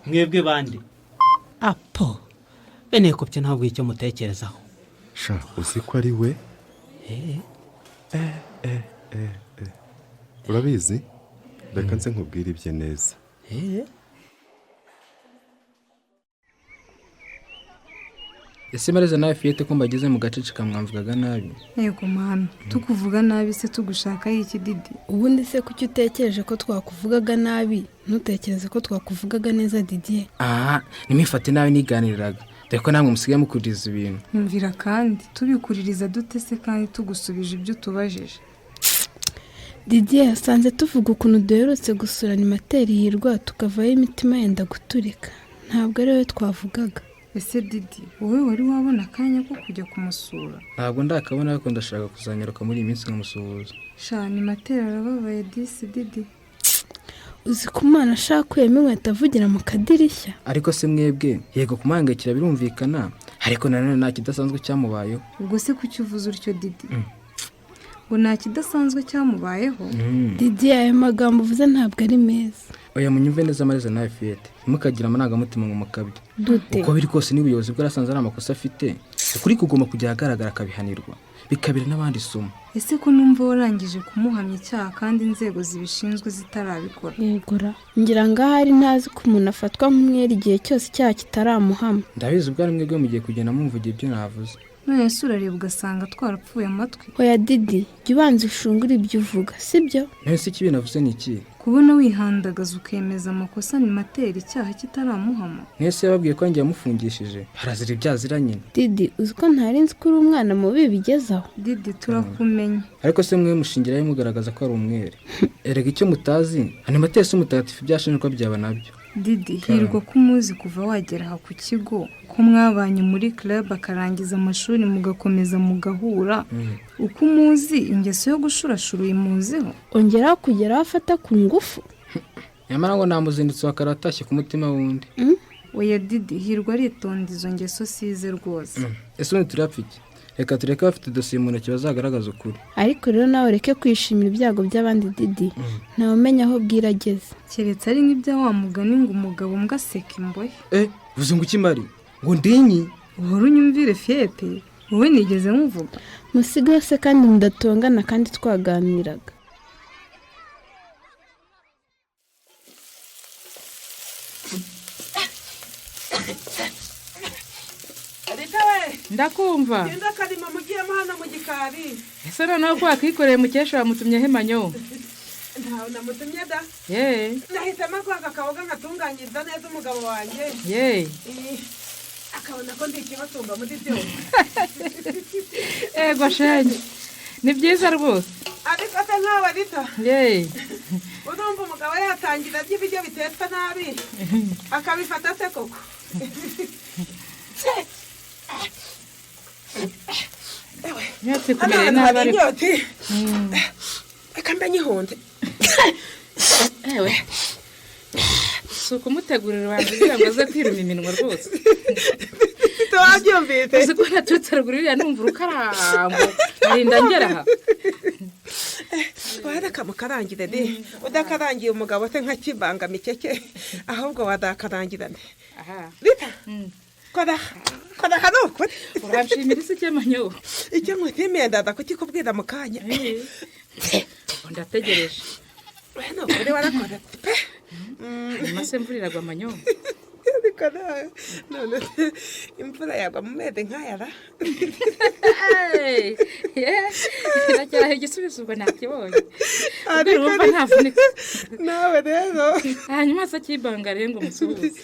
Speaker 22: Mwebwe bande? Apo. Bene kopye ntabwo icyo mutekerezaho.
Speaker 23: Sha, uzi ko ari we? Urabizi? Reka nze nkubwire ibye neza.
Speaker 2: Ese Mariza nawe Fiyete ko mbageze mu gaceceka mwamvugaga nabi?
Speaker 9: Yego mwana, tukuvuga nabi se tugushaka iki Didi?
Speaker 6: Ubundi se kuki utekereje ko twakuvugaga nabi, ntutekereze ko twakuvugaga neza Didier?
Speaker 2: Aha, nimifate nabi niganiriraga. Dore ko namwe musigaye mukuririza ibintu.
Speaker 9: Nyumvira kandi, tubikuririza dute se kandi tugusubije ibyo utubajije?
Speaker 6: Didier yasanze tuvuga ukuntu duherutse gusura animateri Hirwa tukavayo imitima yenda guturika. Ntabwo ari we twavugaga.
Speaker 9: Ese Didi, wowe wari wabona akanya ko kujya kumusura?
Speaker 2: Ntabwo ndakabona ariko ndashaka kuzanyaruka muri iyi minsi nkamusuhuza.
Speaker 9: Sha, animateri arababaye disi Didi.
Speaker 6: Uzi ko umwana ashaka akuyemo inkweto avugira mu kadirishya?
Speaker 2: Ariko se mwebwe, yego kumuhangayikira birumvikana, ariko nanone nta kidasanzwe cyamubayeho.
Speaker 9: Ubwo se kuki uvuze utyo Didi? Ngo nta kidasanzwe cyamubayeho?
Speaker 6: Didi, ayo magambo uvuze ntabwo ari meza.
Speaker 2: Oya munyumve neza Mariza nawe Fiyete, ntimukagire amarangamutima ngo mukabye.
Speaker 6: Dute?
Speaker 2: Uko biri kose niba ubuyobozi bwarasanze ari amakosa afite, ukuri kugomba kujya ahagaragara akabihanirwa, bikabera n'abandi isomo.
Speaker 9: Ese ko numva warangije kumuhamya icyaha kandi inzego zibishinzwe zitarabikora?
Speaker 6: Yegura, ngira ngo ahari ntazi ko umuntu afatwa nk'umwere igihe cyose icyaha kitaramuhama.
Speaker 2: Ndabizi ubwo ari mwebwe mugiye kugenda mumvugira ibyo navuze.
Speaker 9: None se urareba ugasanga twarapfuye amatwi?
Speaker 6: Oya Didi, jya ubanza ushungure ibyo uvuga, sibyo?
Speaker 2: None se ikibi navuze ni ikihe?
Speaker 9: Kubona wihandagaza ukemeza amakosa animateri icyaha kitaramuhama.
Speaker 2: Mwese yababwiye ko njye yamufungishije, harazira ibyaha azira nyine.
Speaker 6: Didi, uzi ko ntari nzi ko uri umwana mubi bigezaho?
Speaker 9: Didi, turakumenya.
Speaker 2: Ariko se mwe mushingirayo mugaragaza ko ari umwere. Erega icyo mutazi, animateri si umutagatifu ibyashinjwa byaba nabyo.
Speaker 9: Didi, Hirwa ko umuzi kuva wagera aha ku kigo, ko mwabanye muri club akarangiza amashuri mugakomeza mugahura, uko umuzi ingeso yo gushurashura uyimuziho?
Speaker 6: Ongeraho kugera aho afata ku ngufu.
Speaker 2: Nyamara ngo namuzindutse wakaratashye ku mutima wundi.
Speaker 9: Oya Didi, Hirwa aritonda izo ngeso size rwose.
Speaker 2: Ese ubundi turapfa iki? Reka tureke abafite dosiye mu ntoki bazagaragaza ukuri.
Speaker 6: Ariko rero nawe ureke kwishimira ibyago by'abandi Didi, ntawe umenya aho bwira ageze.
Speaker 9: Keretse ari nk'ibya wa mugani ngo umugabo mbwa aseka imbohe.
Speaker 2: Uzi ngo iki Mari? Ngo ndinyi?
Speaker 9: Uhora unyumvire Fiyete, wowe nigeze nkuvuga.
Speaker 6: Musigaye se kandi mudatongana kandi twaganiraga.
Speaker 4: Ndakumva.
Speaker 14: Genda karima mugiyemo hano mu gikari.
Speaker 4: Ese noneho ko wakikoreye mukesha wamutumye hemanyo?
Speaker 14: Ntawe namutumye da.
Speaker 4: Ye.
Speaker 14: Nahisemo kwaka akaboga nkatunganyiriza neza umugabo wanjye.
Speaker 4: Ye.
Speaker 14: Akabona ko ndi ikibatunga muri byose.
Speaker 4: Ego shenge. Ni byiza rwose.
Speaker 14: Ariko se nkawe Rita.
Speaker 4: Ye.
Speaker 14: Urumva umugabo yatangira by'ibiryo bitetswe nabi. Akabifata se koko.
Speaker 4: Nyotsi kumereye nabi ariko.
Speaker 14: Reka mbe nyihunde.
Speaker 4: Ewe. Si ukumutegurira ubanza kugira ngo aze kwiruma iminwa rwose.
Speaker 14: Tuwabyumvise.
Speaker 4: Uzi ko naturutse ruguru iriya numva urukarambo. Arinda ngera aha.
Speaker 14: Wareka mukarangire de. Udakarangiye umugabo se nka kibanga mikeke. Ahubwo wadakarangirane.
Speaker 4: Aha.
Speaker 14: Rita. Kora. Kora hano ukuri.
Speaker 4: Uranshimira isi cyemanyo.
Speaker 14: Icyo nkwitimiye ndaza kukikubwira mu kanya.
Speaker 4: Ndategereje.
Speaker 14: We ni ukuri warakora pe.
Speaker 4: Hanyuma se imvura iragwa amanyo.
Speaker 14: Ariko nawe none se imvura yagwa mu mezi nk'aya ra?
Speaker 4: Iracyaha igisubizo, ubwo ntakibonye.
Speaker 14: Ariko
Speaker 4: urumva ntavunika.
Speaker 14: Nawe rero.
Speaker 4: Hanyuma se akibangariye ngo musuhuze?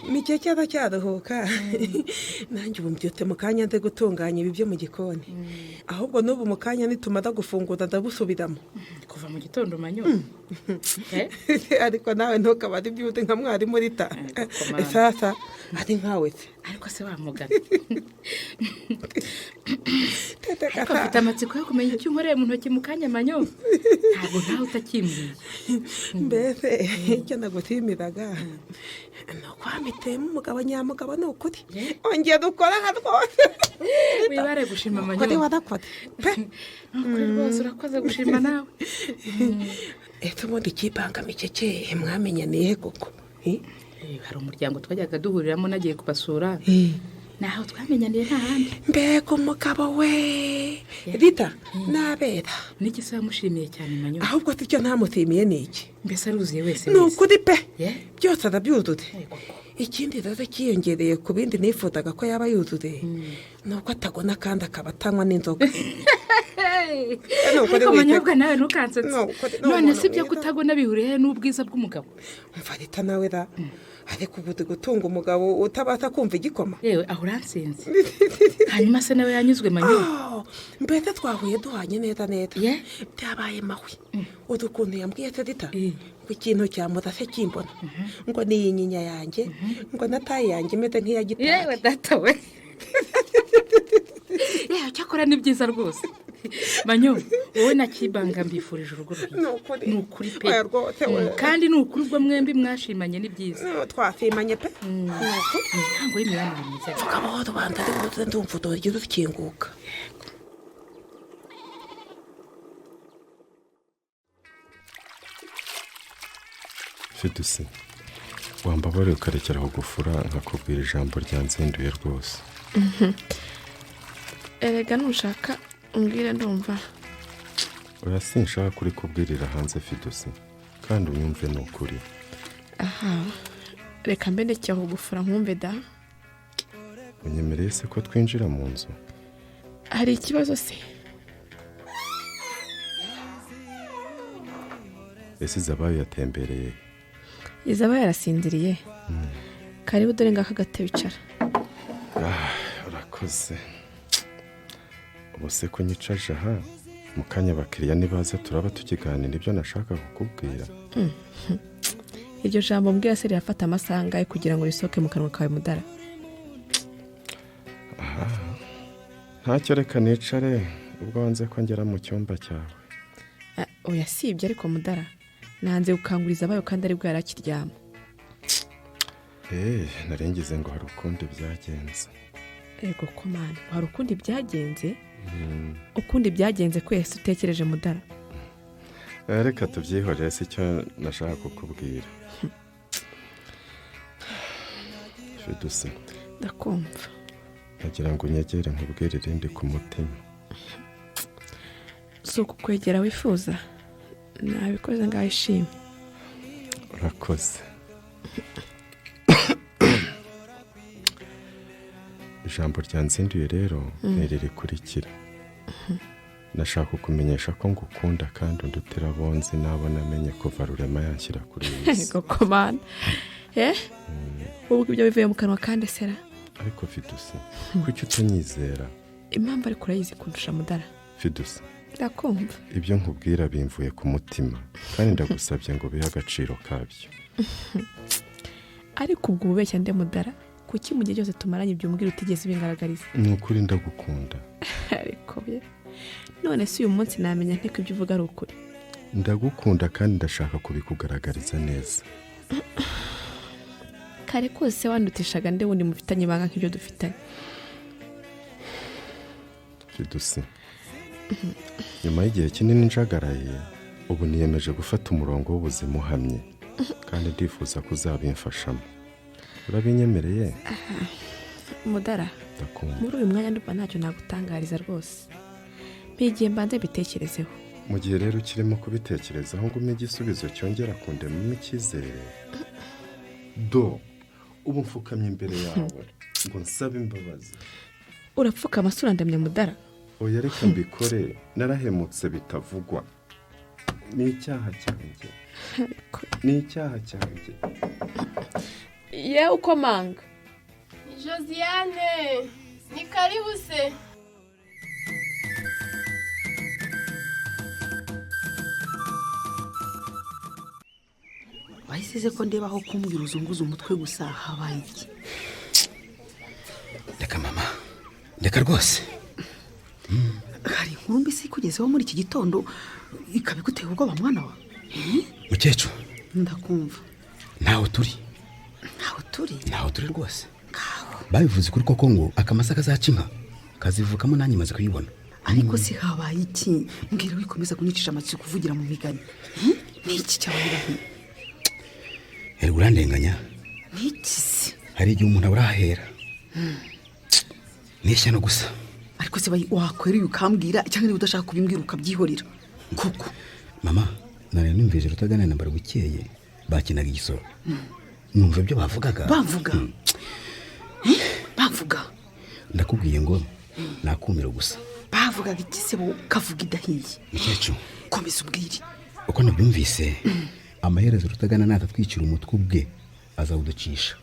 Speaker 14: Mikeke aracyaruhuka. Nanjye ubu mbyutse mu kanya nze gutunganya ibi byo mu gikoni. Ahubwo n'ubu mu kanya nitumara gufungura ndabusubiramo.
Speaker 4: Kuva mu gitondo, manyo?
Speaker 14: Ariko nawe ntukabare ibyuzi nka mwarimu Rita. Sasa ari nkawe se?
Speaker 4: Ariko se wamugana, ariko mfite amatsiko yo kumenya icyo unkoreye mu ntoki mu kanya, manyo. Ntabwo ntawe utakimbwiye.
Speaker 14: Mbese icyo nagushimiraga ni uko wamiteyemo umugabo nyamugabo. Ni ukuri ongera ukora nka rwose.
Speaker 4: Wibare gushima, manyo.
Speaker 14: Ukuri warakoze pe.
Speaker 4: Ni ukuri rwose, urakoze gushima nawe.
Speaker 14: Ese ubundi ikibanga mikeke mwamenyaniye koko?
Speaker 4: Hari umuryango twajyaga duhuriramo, nagiye kubasura, naho twamenyaniye, nta handi.
Speaker 14: Mbega umugabo we Rita, nabera.
Speaker 4: N'iki se wamushimiye cyane, manyo?
Speaker 14: Ahubwo se icyo ntamushimiye ni iki?
Speaker 4: Mbese aruzuye wese.
Speaker 14: Ni ukuri pe, byose arabyuzuye. Ikindi rero cyiyongereye ku bindi nifuzaga ko yaba yuzuye ni uko atagona kandi akaba atanywa n'inzoga.
Speaker 4: Ariko manyobwa, nawe ntukansetse. None si ibyo kutagona bihuriye n'ubwiza bw'umugabo?
Speaker 14: Umva Rita, nawe ra, ariko ubu uri gutunga umugabo utabasha kumva igikoma.
Speaker 4: Yewe, aho uransinze. Hanyuma se nawe yanyuzwe, manyo?
Speaker 14: Mbese twahuye duhanye neza neza, byabaye mahwi. Uzi ukuntu yambwiye se Rita? Ngo ikintu cyamurase kimbona ngo ni iyi nyinya yanjye, ngo na tayi yanjye imeze nk'iya gitari.
Speaker 4: Yewe data we! Yewe, cyakora ni byiza rwose, manyo. Wowe na Kibanga mbifurije urugo ruhire.
Speaker 14: Ni
Speaker 4: ukuri pe. Kandi ni ukuri, ubwo mwembi mwashimanye ni byiza.
Speaker 14: Twashimanye pe.
Speaker 4: Ntabwo y'imibanire myiza.
Speaker 14: Vuga buhoro, ubanza ari buze, ndumva urugi rukinguka.
Speaker 23: Fidusi, wambabariye ukarekera aho gufura nkakubwira ijambo ryanzinduye rwose.
Speaker 6: Erega nushaka umbwire, ndumva.
Speaker 23: Oya, sinshaka kurikubwirira hanze, Fidusi, kandi unyumve, ni ukuri.
Speaker 6: Aha, reka mbe ndekeye aho gufura nkumve da.
Speaker 23: Unyemereye se ko twinjira mu nzu?
Speaker 6: Hari ikibazo se?
Speaker 23: Ese Izabayo yatembereye?
Speaker 6: Izaba yarasinziriye. Karibu, dore ngaka agatebe, icara.
Speaker 23: Urakoze. Ubu se ko unyicaje aha, mu kanya abakiriya nibaza turaba tukiganira ibyo nashaka kukubwira?
Speaker 6: Iryo jambo mbwira se rirafata amasaha angahe kugira ngo risohoke mu kanwa kawe, mudara?
Speaker 23: Aha, ntacyo, reka nicare ubwo wanze ko ngera mu cyumba cyawe.
Speaker 6: Oya, si ibyo ariko mudara, nanze gukanguriza abayo kandi aribwo yari akiryama.
Speaker 23: Eee, narengize ngo hari ukundi byagenze.
Speaker 6: Ego ko mana, hari ukundi byagenze? Ukundi byagenze kwese utekereje, mudara?
Speaker 23: Reka tubyihorere, si cyo nashaka kukubwira. Fidusi.
Speaker 6: Ndakumva.
Speaker 23: Nagira ngo unyegere nkubwire irindi ku mutima.
Speaker 6: Si ukukwegera wifuza? Nabikoze, ngaho ishimwe.
Speaker 23: Urakoze. Ijambo ryanzinduye rero ni iri rikurikira: nashaka kukumenyesha ko ngukunda kandi undutira bonzi n'abo namenye kuva Rurema yanshyira kuri iyi si.
Speaker 6: Ego ko mana, ubwo ibyo bivuye mu kanwa kandi sera?
Speaker 23: Ariko Fidusi, kuki utanyizera?
Speaker 6: Impamvu ariko urayizi kundusha, mudara.
Speaker 23: Fidusi.
Speaker 6: Ndakumva.
Speaker 23: Ibyo nkubwira bimvuye ku mutima kandi ndagusabye ngo bihe agaciro kabyo.
Speaker 6: Ariko ubwo ububeshya nde, mudara? Kuki mu gihe cyose tumaranye ibyo umbwira utigeze ubingaragariza?
Speaker 23: Ni ukuri ndagukunda.
Speaker 6: Ariko ye, none se uyu munsi namenya nte ko ibyo uvuga ari ukuri?
Speaker 23: Ndagukunda kandi ndashaka kubikugaragariza neza.
Speaker 6: Kare kose wandutishaga nde wundi mufitanye ibanga nk'ibyo dufitanye?
Speaker 23: Fidusi, nyuma y'igihe kinini njagaraye, ubu niyemeje gufata umurongo w'ubuzima uhamye kandi ndifuza ko uzabimfashamo. Urabinyemereye?
Speaker 6: Mudara.
Speaker 23: Ndakumva.
Speaker 6: Muri uyu mwanya ndumva ntacyo nagutangariza rwose. Mpigiye mbanze mbitekerezeho.
Speaker 23: Mu gihe rero ukirimo kubitekerezaho ngo umpe igisubizo cyongera kundemamo icyizere, do Ubu mfukamye imbere yawe ngo nsabe imbabazi.
Speaker 3: Urapfukama se urandamya Mudara?
Speaker 23: Oya, reka mbikore, narahemutse bitavugwa. Ni icyaha cyanjye, ni icyaha cyanjye.
Speaker 3: Yewe ukomanga.
Speaker 6: Josiane, ni karibu se.
Speaker 13: Wahise ko ndeba aho kumbwira uzunguza umutwe gusa, habaye iki?
Speaker 11: Reka mama, reka rwose.
Speaker 13: Hari inkuru mbisi ikugezeho muri iki gitondo ikaba iguteye ubwoba mwana wa?
Speaker 11: Mukecuru.
Speaker 13: Ndakumva.
Speaker 11: Ntaho turi.
Speaker 13: Ntaho turi?
Speaker 11: Ntaho turi rwose. Babivuze kuri koko ngo akamasa kazaca inka kazivukamo, nanjye maze kuyibona.
Speaker 13: Ariko si habaye iki? Mbwira wikomeza kunyicisha amatsiko kuvugira mu migani. Ni iki cyabaye?
Speaker 11: Erega urandenganya.
Speaker 13: Ni iki se?
Speaker 11: Hari igihe umuntu abura ahera. Ni ishyano gusa.
Speaker 13: Ariko se wakwereye ukambwira, cyangwa niba udashaka kubimbwira ukabyihorera koko?
Speaker 11: Mama, nari numvise Rutaganira na Mbarubukeye bakinaga igisoro. Numva ibyo bavugaga.
Speaker 13: Bavuga? Bavuga?
Speaker 11: Ndakubwiye ngo nakumira gusa.
Speaker 13: Bavugaga iki se bo kavuga idahiye?
Speaker 11: Mukecuru.
Speaker 13: Komeza ubwire.
Speaker 11: Uko nabyumvise, amaherezo Rutagana natatwicira umutwe ubwe azawuducisha.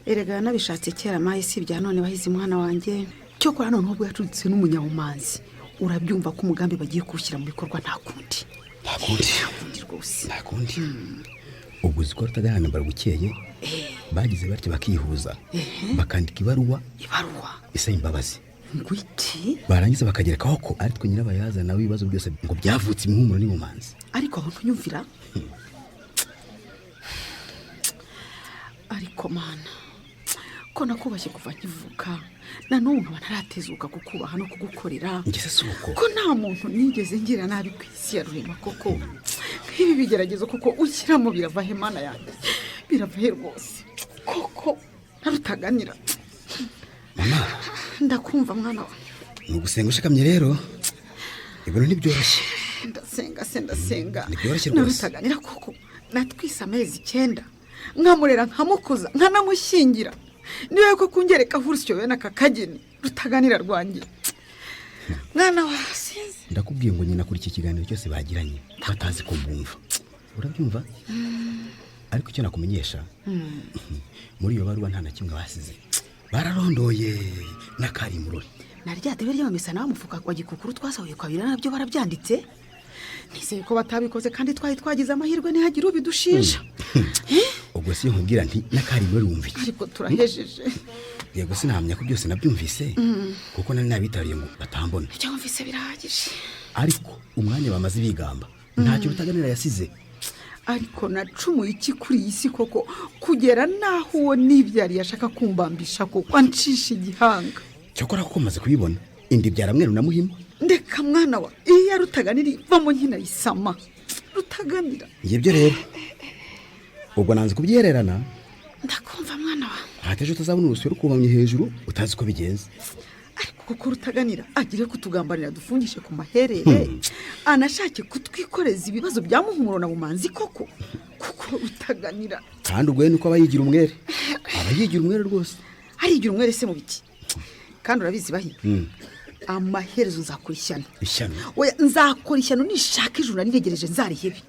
Speaker 13: Erega yanabishatse kera maye, si ibya none bahize mwana wanjye. Cyokora noneho ubwo yacuditse n'umunyabumanzi, urabyumva ko umugambi bagiye kuwushyira mu bikorwa nta kundi.
Speaker 11: Nta kundi.
Speaker 13: Nta kundi rwose.
Speaker 11: Nta kundi. Ubwo uzi ko Rutagana na Mbarubukeye bagize batyo bakihuza, bakandika ibaruwa.
Speaker 13: Ibaruwa
Speaker 11: isaba imbabazi.
Speaker 13: Ngwiki?
Speaker 11: Barangiza bakagerekaho ko ari twe nyirabayazana w'ibibazo byose ngo byavutse imihumuro n'ubumanzi.
Speaker 13: Ariko aho ntunyumvira. Ariko mana, ko nakubashye kuva nkivuka, na n'ubu nkaba ntaratezuka kukubaha no kugukorera.
Speaker 11: Ngese si uko.
Speaker 13: Ko nta muntu nigeze ngira nabi ku isi ya Rurema koko. Nk'ibi bigeragezo koko ushyiramo birava he mana yanjye? Birava he rwose koko? Narutaganira.
Speaker 11: Mama.
Speaker 13: Ndakumva mwana wa.
Speaker 11: Ni ugusenga ushikamye rero. Ibintu ntibyoroshye.
Speaker 13: Ndasenga se, ndasenga.
Speaker 11: Ntibyoroshye rwose.
Speaker 13: Narutaganira koko natwise amezi 9, nkamurera nkamukuza nkanamushyingira. Niwe ko kungereka urusyo bene aka kageni Rutaganira rwanjye. Mwana wa sinzi.
Speaker 11: Ndakubwiye ngo nyina kuri iki kiganiro cyose bagiranye batazi ko mbumva. Urabyumva? Ariko icyo nakumenyesha, muri iyo baruwa nta na kimwe basize. Bararondoye n'akarimurori.
Speaker 13: Na rya debe ry'amamesa nawe mufuka wa gikukuru twasahuye kwa birana nabyo barabyanditse. Nizeye ko batabikoze kandi twari twagize amahirwe ntihagire ubidushinja.
Speaker 11: Ubwo si nkubwira nti n'akarimurori wumva iki?
Speaker 13: Ariko turahejeje.
Speaker 11: Yego sinahamya ko byose nabyumvise, kuko nari nabitariye ngo batambona.
Speaker 13: Ibyo wumvise birahagije.
Speaker 11: Ariko umwanya bamaze bigamba ntacyo Rutaganira yasize.
Speaker 13: Ariko nacumuye iki kuri iyi si koko kugera naho uwo nibyariye ashaka kumbambisha koko ancisha igihanga?
Speaker 11: Cyokora kuko maze kubibona indi byara mweru na Muhima.
Speaker 13: Ndeka mwana wa, iyo Rutaganira ivamo nkinayisama. Rutaganira.
Speaker 11: Ngibyo rero. Ubwo nanze kubyererana.
Speaker 13: Ndakumva mwana wa.
Speaker 11: Hateje utazabona urusyo rukubamye hejuru utazi ko bigenze.
Speaker 13: Ariko kuko Rutaganira agire kutugambanira dufungishe ku maherere, anashake kutwikoreza ibibazo bya Muhumuro na Bumanzi koko. Kuko Rutaganira.
Speaker 11: Kandi ubwo nuko aba yigira umwere. Aba yigira umwere rwose.
Speaker 13: Arigira umwere se mu biki? Kandi urabizi bahi. Amaherezo nzakora ishyano.
Speaker 11: Ishyano?
Speaker 13: Oya, nzakora ishyano nishaka ijuru nariregereje nzarihebe.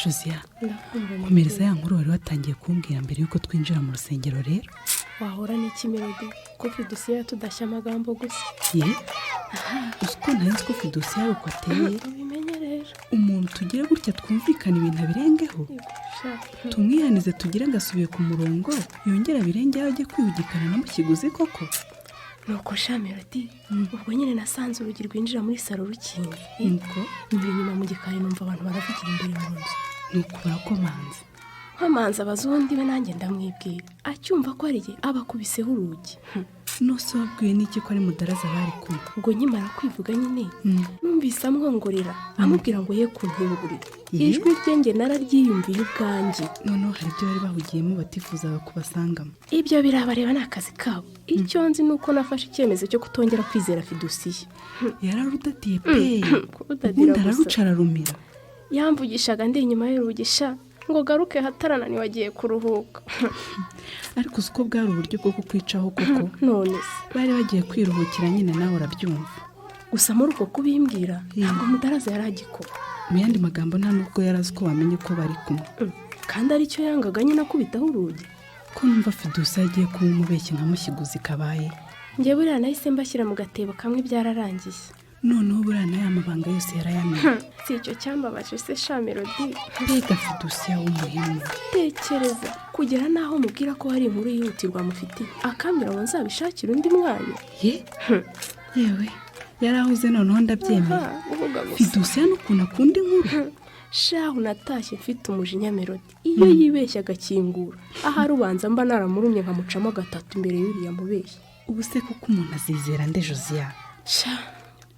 Speaker 5: Josia, komereza ya nkuru wari watangiye kumbwira mbere yuko twinjira mu rusengero rero.
Speaker 6: Wahora n'iki Melody ko Fidusiya tudashya amagambo gusa?
Speaker 5: Ye? Uzi ko nari nzi ko Fidusiya uko ateye?
Speaker 6: Ubimenye rero.
Speaker 5: Umuntu tugire gutya twumvikana ibintu abirengeho. Tumwihanize tugire ngo asubiye ku murongo, yongere abirengeho ajye kwihugikana na Mukiguzi koko.
Speaker 6: Nuko sha Melody, ubwo nyine nasanze urugi rwinjira muri salo rukinze.
Speaker 5: Nuko
Speaker 6: nyura inyuma mu gikari numva abantu baravugira imbere mu nzu.
Speaker 5: Nuko barakomanza.
Speaker 6: Nkomanza abaza uwo ndiwe nanjye ndamwibwira. Acyumva ko ari jye abakubiseho urugi.
Speaker 5: Nose wabwiwe n'iki ko ari Mudaraza bari kumwe?
Speaker 6: Ubwo nkimara kwivuga nyine, numvise amwongorera, amubwira ngo ye kunkingurira.
Speaker 5: Ye?
Speaker 6: Ijwi rye nge nararyiyumviye ubwanjye.
Speaker 5: Noneho hari ibyo bari bahugiyemo batifuzaga kubasangamo.
Speaker 6: Ibyo birabareba, ni akazi kabo. Icyo nzi ni uko nafashe icyemezo cyo kutongera kwizera Fidusiya.
Speaker 5: Yararudadiye pe!
Speaker 6: Kurudadira
Speaker 5: Ubundi
Speaker 6: gusa.
Speaker 5: araruca ararumira.
Speaker 6: Yamvugishaga ndi inyuma y'urugi sha, ngo garuke hatarananiwe, agiye kuruhuka.
Speaker 5: Ariko uzi ko bwari uburyo bwo kukwicaho koko?
Speaker 6: None se?
Speaker 5: Bari bagiye kwiruhukira nyine, nawe urabyumva.
Speaker 6: Gusa muri uko kubimbwira, ntabwo Mudaraza yari agikora.
Speaker 5: Mu yandi magambo, nta nubwo yari azi ko wamenye ko bari kumwe.
Speaker 6: Kandi aricyo yangaga nyine, akubitaho urugi.
Speaker 5: Ko numva Fidusa agiye kuba umubeshyi nka Mushyiguzi kabaye?
Speaker 6: Njye buriya nahise mbashyira mu gatebo kamwe, byararangiye.
Speaker 5: Noneho buriya n'aya mabanga yose yarayamenye.
Speaker 6: Si icyo cyambabaje se sha Melody?
Speaker 5: Mbega Fidusiya w'umuhemu!
Speaker 6: Tekereza kugera n'aho mubwira ko hari inkuru yihutirwa mufitiye, akambwira ngo nzabishakire undi mwanya.
Speaker 5: Ye yewe, yari ahuze noneho, ndabyemeye.
Speaker 6: Aha, uvuga gusa.
Speaker 5: Fidusiya n'ukuntu akunda inkuru!
Speaker 6: Shahu, natashye mfite umujinya Melody. Iyo yibeshya agakingura, ahari ubanza mba naramurumye nkamucamo gatatu imbere y'uriya mubeshyi.
Speaker 5: Ubu se kuko umuntu azizera nde, Josiya?
Speaker 6: Sha,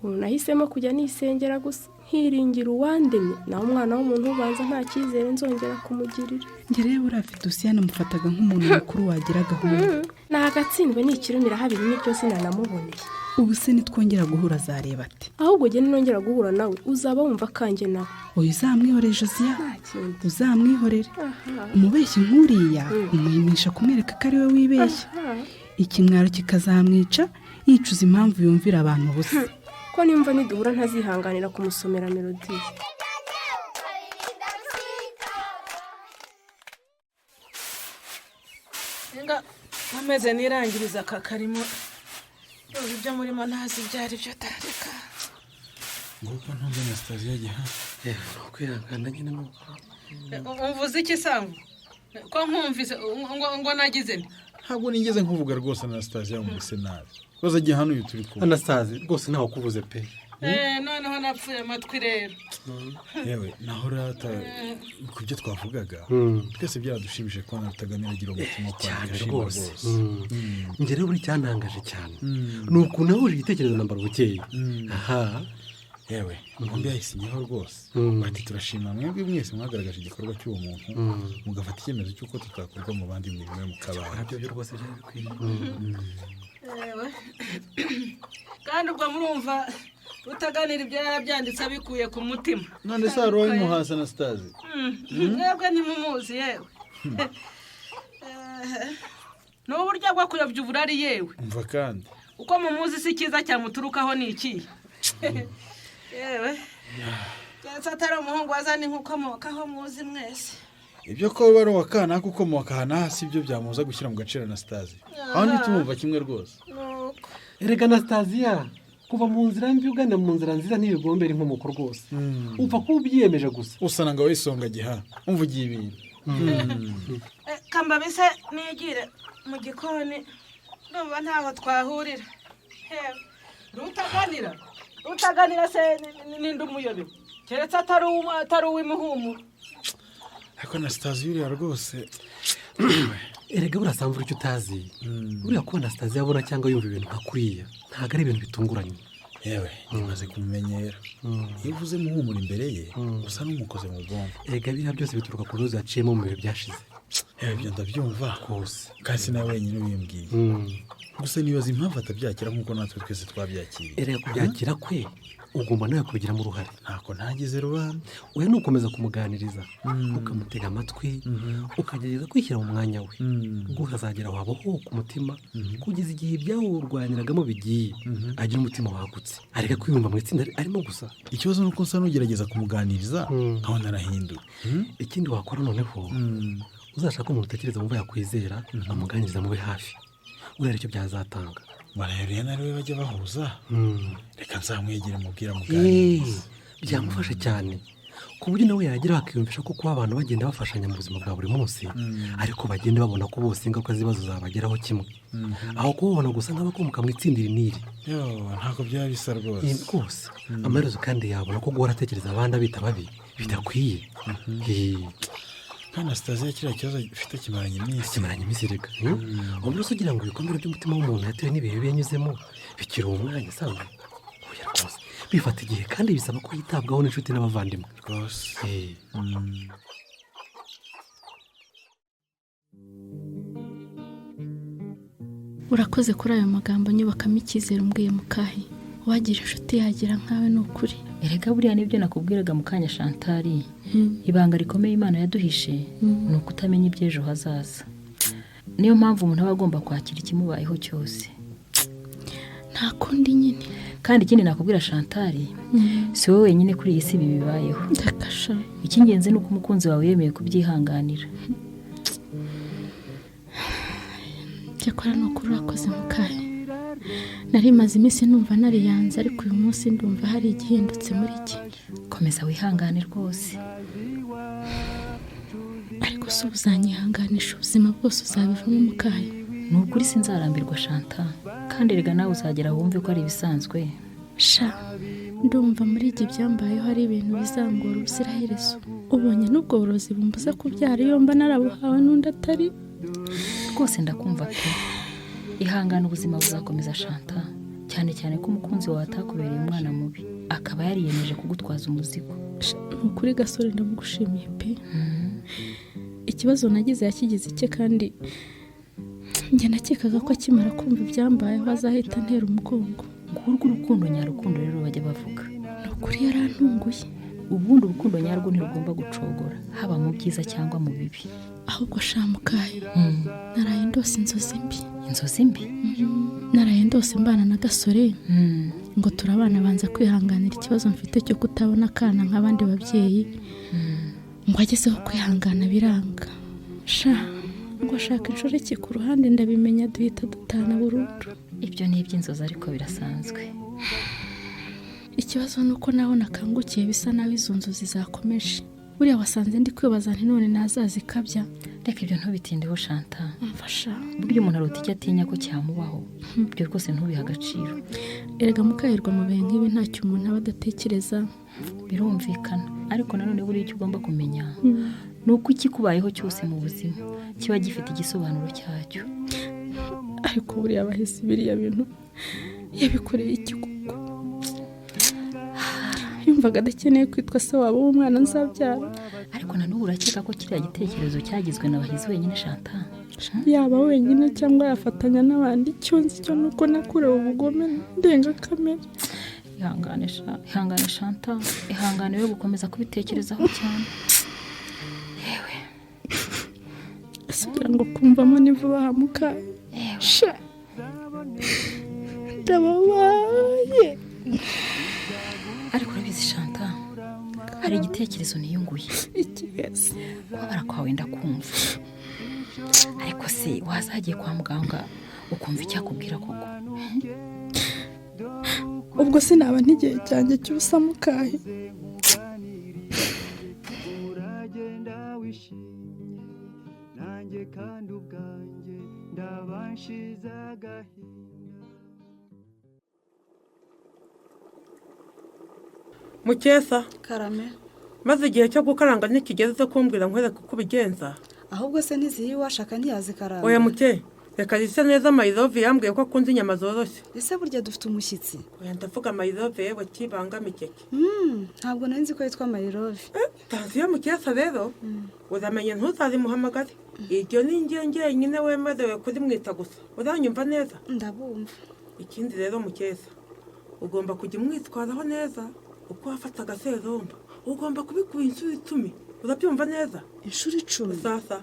Speaker 6: ubu nahisemo kujya nisengera gusa, nkiringira uwandemye, naho umwana w'umuntu ubanza nta cyizere nzongera kumugirira.
Speaker 5: Njye rero buriya Fidusiya namufataga nk'umuntu mukuru wagira gahunda.
Speaker 6: Ni agatsindwe, ni ikirumira habiri, niryo zina namuboneye.
Speaker 5: Ubu se nitwongera guhura azareba ate?
Speaker 6: Ahubwo jye ninongera guhura nawe, uzaba wumva akanjye nawe.
Speaker 5: Oya, uzamwihorere Josiya.
Speaker 6: Nta kindi.
Speaker 5: Uzamwihorere.
Speaker 6: Aha.
Speaker 5: Umubeshyi nk'uriya umuhimisha kumwereka ko ari we wibeshya, ikimwaro kikazamwica yicuza impamvu yumvira abantu ubusa.
Speaker 6: Ko nimva niduhura ntazihanganira kumusomera Melody.
Speaker 4: Nga nkomeze nirangiriza aka karimo. Ndumva ibyo murimo ntazi ibyo ari byo, tareka.
Speaker 17: Nguko ntunze na sitasiyo giha.
Speaker 7: Ni ukwihangana nyine nuko.
Speaker 4: Umvuze iki sangu? Ko nkumvise ngo nagize nti?
Speaker 17: Ntabwo nigeze nkuvuga rwose Anastasiya, wumvise nabi rwose. Giha hano uyu turi kumwe.
Speaker 7: Anastasi, rwose ntawe ukuvuze pe.
Speaker 4: Noneho napfuye amatwi rero.
Speaker 17: Yewe, naho rata ku byo twavugaga, twese byaradushimishije kubona Rutaganira agira umutima wo
Speaker 7: cyane
Speaker 17: kwandika ashima.
Speaker 7: Rwose.
Speaker 17: Rwose.
Speaker 7: Njye rero buri cyantangaje cyane ni ukuntu yahuje igitekerezo na Mbarubukeye aha.
Speaker 17: Yewe, inkumbi yayisinyeho rwose, bati turashima mwebwe mwese mwagaragaje igikorwa cy'uwo muntu, mugafata icyemezo cy'uko tutakorwa mu bandi mirimo yo mu kabari.
Speaker 7: Ibyo byo rwose byari bikwiye.
Speaker 4: Ewe. Kandi ubwo murumva Rutaganira ibyo yarabyanditse abikuye ku mutima.
Speaker 16: None se hari uwabimuhasa, Anastase?
Speaker 4: Mwebwe ntimumuzi yewe. Ni uburyo bwo kuyobya uburari yewe.
Speaker 17: Umva kandi.
Speaker 4: Uko mumuzi si cyiza cyamuturukaho ni iki yewe, keretse atari umuhungu wazana inkomokaho muzi mwese.
Speaker 17: Ibyo ko bari uwa kanaka ukomoka aha n'aha si byo byamubuza gushyira mu gaciro, Anastase. Aho ntitumumva kimwe rwose.
Speaker 4: Nuko.
Speaker 7: Erega Anastasiya, kuva mu nzira mbi ugana mu nzira nziza ntibigombera inkomoko rwose, upfa kuba ubyiyemeje gusa.
Speaker 17: Usanga ngo wisonga giha, umva ugiye ibintu.
Speaker 4: Kambabise nigire mu gikoni, ndumva ntaho twahurira. Hewe, Rutaganira, Rutaganira se ninde umuyobewe, keretse atari uw'imuhumuro.
Speaker 17: Ariko Anastase uriya rwose.
Speaker 7: Erega burasamvura icyo utazi. Buriya kuba Anastasiya abona cyangwa yumva ibintu nka kuriya ntabwo ari ibintu bitunguranye.
Speaker 17: Yewe, ntimaze kumumenyera, iyo uvuze muhumura imbere ye usa n'umukoze mu bwonko.
Speaker 7: Erega biriya byose bituruka ku bibazo yaciyemo mu bihe byashize.
Speaker 17: Yewe, ibyo ndabyumva
Speaker 7: rwose.
Speaker 17: Kandi si nawe wenyine ubimbwiye. Gusa nibaza impamvu atabyakira nk'uko natwe twese twabyakiriye.
Speaker 7: Erega kubyakira kwe ugomba nawe kubigiramo uruhare.
Speaker 17: Ntako ntagize rubanda.
Speaker 7: Oya, ni ugukomeza kumuganiriza, ukamutega amatwi, ukagerageza kwishyira mu mwanya we, ubwo ukazagera aho wabohoka umutima, kugeza igihe ibyawurwaniragamo bigiye, agira umutima wagutse, areka kwiyumva mu itsinda arimo gusa.
Speaker 17: Ikibazo ni uko nsa n'ugerageza kumuganiriza nkabona arahinduye.
Speaker 7: Ikindi wakora noneho, uzashaka umuntu utekereza wumva yakwizera, amuganiriza, mube hafi, uriya icyo byazatanga.
Speaker 17: Barayariya na we bajya bahuza. Reka nzamwegere mubwira,
Speaker 7: Eh,
Speaker 17: muganirize.
Speaker 7: Byamufasha cyane, ku buryo nawe yagera akiyumvisha ko kuba abantu bagenda bafashanya mu buzima bwa buri munsi, ariko bagenda babona ko bose ingaruka z'ibibazo zabageraho kimwe, aho kubabona gusa nk'abakomoka mu itsinda iri n'iri.
Speaker 17: Yo, ntabwo byaba bisa rwose.
Speaker 7: Rwose amaherezo kandi yabona ko guhora atekereza abandi abita babi bidakwiye. Eh.
Speaker 17: Kandi Anastasia kiriya kibazo ufite kimaranye iminsi.
Speaker 7: Kimaranye iminsi reka. Ubu se ugira ngo ibikomere by'umutima w'umuntu yatewe n'ibihe bibi yanyuzemo bikiri uwo mwanya asanzwe? Oya rwose, bifata igihe kandi bisaba ko yitabwaho n'inshuti n'abavandimwe
Speaker 17: rwose.
Speaker 5: Urakoze kuri ayo magambo nyubakamo icyizere umbwiye mukahe. Wagira inshuti yagira nkawe ni ukuri.
Speaker 18: Erega buriya nibyo nakubwiraga mu kanya Chantal. Ibanga rikomeye Imana yaduhishe ni ukutamenya iby'ejo hazaza. Niyo mpamvu umuntu aba agomba kwakira ikimubayeho cyose.
Speaker 5: Nta kundi nyine.
Speaker 18: Kandi ikindi nakubwira Chantal, si wowe wenyine kuri iyi si ibi bibayeho.
Speaker 5: Ndakasha.
Speaker 18: Icy'ingenzi ni uko umukunzi wawe yemeye kubyihanganira.
Speaker 5: Cyakora ni ukuri urakoze mukahe. Nari maze iminsi numva nariyanze, ariko uyu munsi ndumva hari igihindutse muri iki.
Speaker 18: Komeza wihangane rwose.
Speaker 5: Ariko si uzanyihanganisha ubuzima bwose uzabivamo mukahe?
Speaker 18: Ni ukuri sinzarambirwa Chantal, kandi erega nawe uzagera wumve ko ari ibisanzwe.
Speaker 5: Sha, ndumva muri iki byambayeho hari ibintu bizangora ubuziraherezo. Ubonye n'ubwo burozi bumbuza kubyara iyo mba narabuhawe n'undi atari.
Speaker 18: Rwose ndakumva pe. Ihangane ubuzima buzakomeza Chantal, cyane cyane ko umukunzi wawe atakubereye umwana mubi, akaba yariyemeje kugutwaza umuzigo.
Speaker 5: Ni ukuri gasore ndamugushimiye pe. Ikibazo nagize yakigize icye, kandi njye nakekaga ko akimara kumva ibyambayeho azahita antera umugongo.
Speaker 18: Ngurwo urukundo nyarukundo rero bajya bavuga.
Speaker 5: Ni ukuri yarantunguye.
Speaker 18: Ubundi urukundo nyarwo ntirugomba gucogora, haba mu byiza cyangwa mu bibi.
Speaker 5: Ahubwo sha mukahe, naraye ndose inzozi mbi.
Speaker 18: Inzozi mbi?
Speaker 5: Naraye ndose mbana na gasore, ngo turabana banza kwihanganira ikibazo mfite cyo kutabona akana nk'abandi babyeyi, ngo agezeho kwihangana biranga. Sha, ngo ashaka inshoreke ku ruhande ndabimenya duhita dutana burundu.
Speaker 18: Ibyo ni iby'inzozi ariko birasanzwe.
Speaker 5: Ikibazo ni uko naho nakangukiye bisa naho izo nzozi zakomeje. Buriya wasanze ndi kwibaza nti none nazazikabya.
Speaker 18: Reka ibyo ntubitindeho Chantal.
Speaker 5: Mfasha.
Speaker 18: Burya umuntu arota icyo atinya ko cyamubaho. Ibyo rwose ntubihe agaciro.
Speaker 5: Erega mukahirwa mu bihe nk'ibi ntacyo umuntu aba adatekereza.
Speaker 18: Birumvikana, ariko nanone buriya icyo ugomba kumenya ni uko ikikubayeho cyose mu buzima kiba gifite igisobanuro cyacyo.
Speaker 5: Ariko buriya bahise biriya bintu yabikoreye iki koko? Yumvaga adakeneye kwitwa se wabo w'umwana nzabyara.
Speaker 18: Ariko na n'ubu urakeka ko kiriya gitekerezo cyagizwe na Bahizi wenyine Chantal?
Speaker 5: Yaba wenyine cyangwa yafatanya n'abandi, icyo nzi cyo nuko nakorewe ubugome ndengakamere.
Speaker 18: Ihangane Chantal, ihangane we gukomeza kubitekerezaho cyane. Yewe,
Speaker 5: asugira ngo kumvamo ni vuba aha muka. Sha, ndababaye.
Speaker 18: Ariko urabizi Chantal, hari igitekerezo niyunguye.
Speaker 5: Ikigezi.
Speaker 18: Kubabara kwawe ndakumva, ariko se wazagiye kwa muganga ukumva icyakubwira koko?
Speaker 5: Ubwo sinaba n'igihe cyanjye cy'ubusa mukahe.
Speaker 14: Mukesa.
Speaker 10: Karame.
Speaker 14: Maze igihe cyo gukaranga ntikigeze kumbwira nkwereka uko ubigenza.
Speaker 10: Ahubwo se ntizihi washaka ntiyazikaranga.
Speaker 14: Oya muke, reka zise neza. Mayirove yambwiye ko akunda inyama zoroshye.
Speaker 10: Ese burya dufite umushyitsi?
Speaker 14: Oya ndavuga Mayirove yewe kibanga mikeke.
Speaker 10: Ntabwo nari nzi ko yitwa Mayirove.
Speaker 14: Tansiyo Mukesa rero, uramenye ntuzazimuhamagare. Iryo ni njye njyenyine wemerewe kurimwita gusa. Uranyumva neza?
Speaker 10: Ndabumva.
Speaker 14: Ikindi rero Mukesa, ugomba kujya umwitwaraho neza. Uko wafataga Seromba ugomba kubikuba inshuro 10. Urabyumva neza?
Speaker 10: Inshuro 10?
Speaker 14: Sasa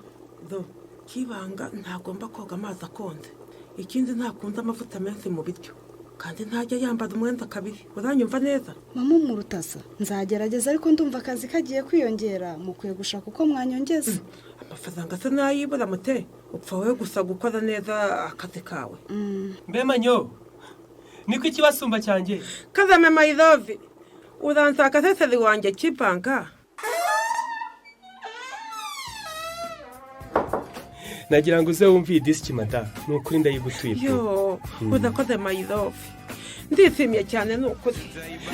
Speaker 14: do kibanga ntagomba koga amazi akonze. Ikindi ntakunda amavuta menshi mu biryo, kandi ntajya yambara umwenda kabiri. Uranyumva neza?
Speaker 10: Mama umurutasa, nzagerageza ariko ndumva akazi kagiye kwiyongera, mukwiye gushaka uko mwanyongeza.
Speaker 14: Amafaranga se nayibura mute, upfa wowe gusa gukora neza akazi kawe.
Speaker 12: Mbe manyo, niko ikibasumba cyanjye.
Speaker 14: Kazame Mayirove, uransaka seseri wanjye kibanga.
Speaker 12: Nagira ngo uze wumve iyi disiki mada, ni ukuri ndayigutuye pe.
Speaker 14: Yo, udakoze Mayirove. Ndishimye cyane ni ukuri.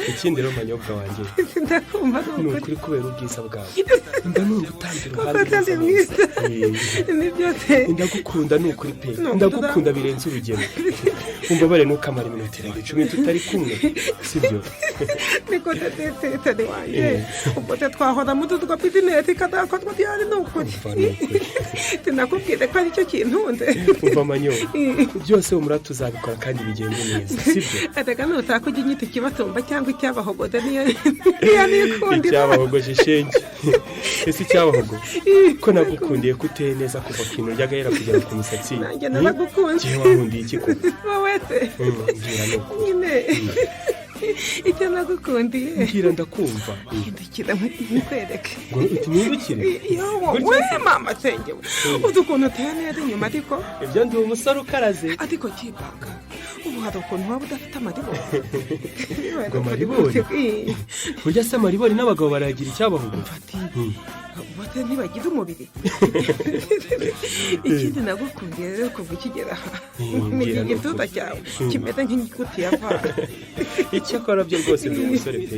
Speaker 12: Ikindi rero manyobwa wanjye,
Speaker 14: ndakumva
Speaker 12: ni ukuri kubera ubwiza bwawe mba numva utanga iruhande.
Speaker 14: Atari mwiza ni byose.
Speaker 12: Ndagukunda ni ukuri pe, ndagukunda birenze urugero. Umbabare ntukamara iminota irenga 10 tutari kumwe, sibyo?
Speaker 14: Niko tetete wanjye, ubwo te twahora mu tutwa bizinesi kadakozwa byari ni ukuri. Tinakubwire ko aricyo kintu nde.
Speaker 12: Umva manyo, byose umura tuzabikora kandi bigende neza, sibyo?
Speaker 14: Ataka nutaka ujya unyita ikibatumba cyangwa icyabahogoza niyo niyo nikundira.
Speaker 12: Icyabahogoje shenge, ese icyabahogo ko nagukundiye ko uteye neza kuva ku kintu ry'agahera kugera ku misatsi.
Speaker 14: Nanjye naragukunze.
Speaker 12: Njyewe wankundiye iki koko?
Speaker 14: Wowe se?
Speaker 12: Mbwira ni ukuri.
Speaker 14: Nyine icyo nagukundiye.
Speaker 12: Mbwira ndakumva.
Speaker 14: Hindukira nkwereke.
Speaker 12: Ngo uti mpindukire?
Speaker 14: We mama senge, uzi ukuntu uteye neza inyuma ariko.
Speaker 12: Ibyo ndi umusore ukaraze.
Speaker 14: Ariko kibanga ubu hari ukuntu waba udafite amaribori.
Speaker 12: Ngo amaribori? Burya se amaribori n'abagabo barayagira icyabahugu?
Speaker 14: Bose ntibagize umubiri. Ikindi nagukundiye rero kuva ukigera aha ni iki gituza cyawe kimeze nk'inyuguti ya V.
Speaker 12: Icyakora byo rwose ndi umusore pe.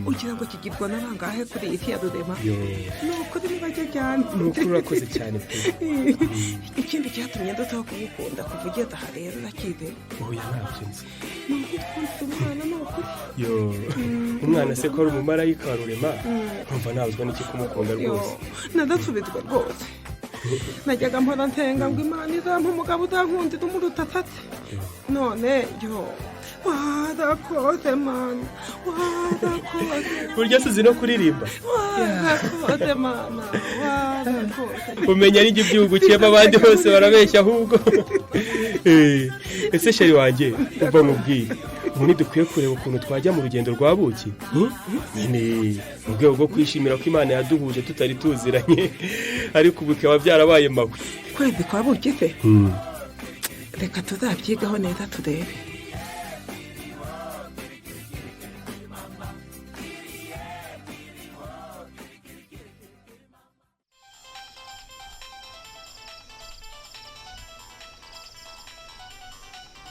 Speaker 14: Ugira ngo kigirwa n'abangahe kuri iyi si ya rurema? Ni ukuri ni bake cyane.
Speaker 12: Ni ukuri urakoze cyane pe.
Speaker 14: Ikindi cyatumye ndushaho kugukunda kuva ugeze aha rero urakize?
Speaker 12: Oya ntabyo nzi.
Speaker 14: Ni ukuri umwana ni ukuri.
Speaker 12: Yo umwana se ko ari umumarayika wa rurema, nkumva nabuzwa n'iki kumukunda rwose.
Speaker 14: Nadasubizwa rwose. Najyaga mpora nsenga ngo Imana izampa umugabo uzankundira umuruta atatse. None yo warakoze mana, warakoze.
Speaker 12: Burya suzi no kuririmba.
Speaker 14: Warakoze mana, warakoze.
Speaker 12: Umenya ari igihugu cyema abandi bose barabeshya ahubwo. Ese sheri wanjye uva mubwiye ubu ntidukwiye kureba ukuntu twajya mu rugendo rwa buki nyine mu rwego rwo kwishimira ko Imana yaduhuje tutari tuziranye, ariko ubu bikaba byarabaye mawe.
Speaker 14: Kwezi kwa buki se? Reka tuzabyigaho neza turebe.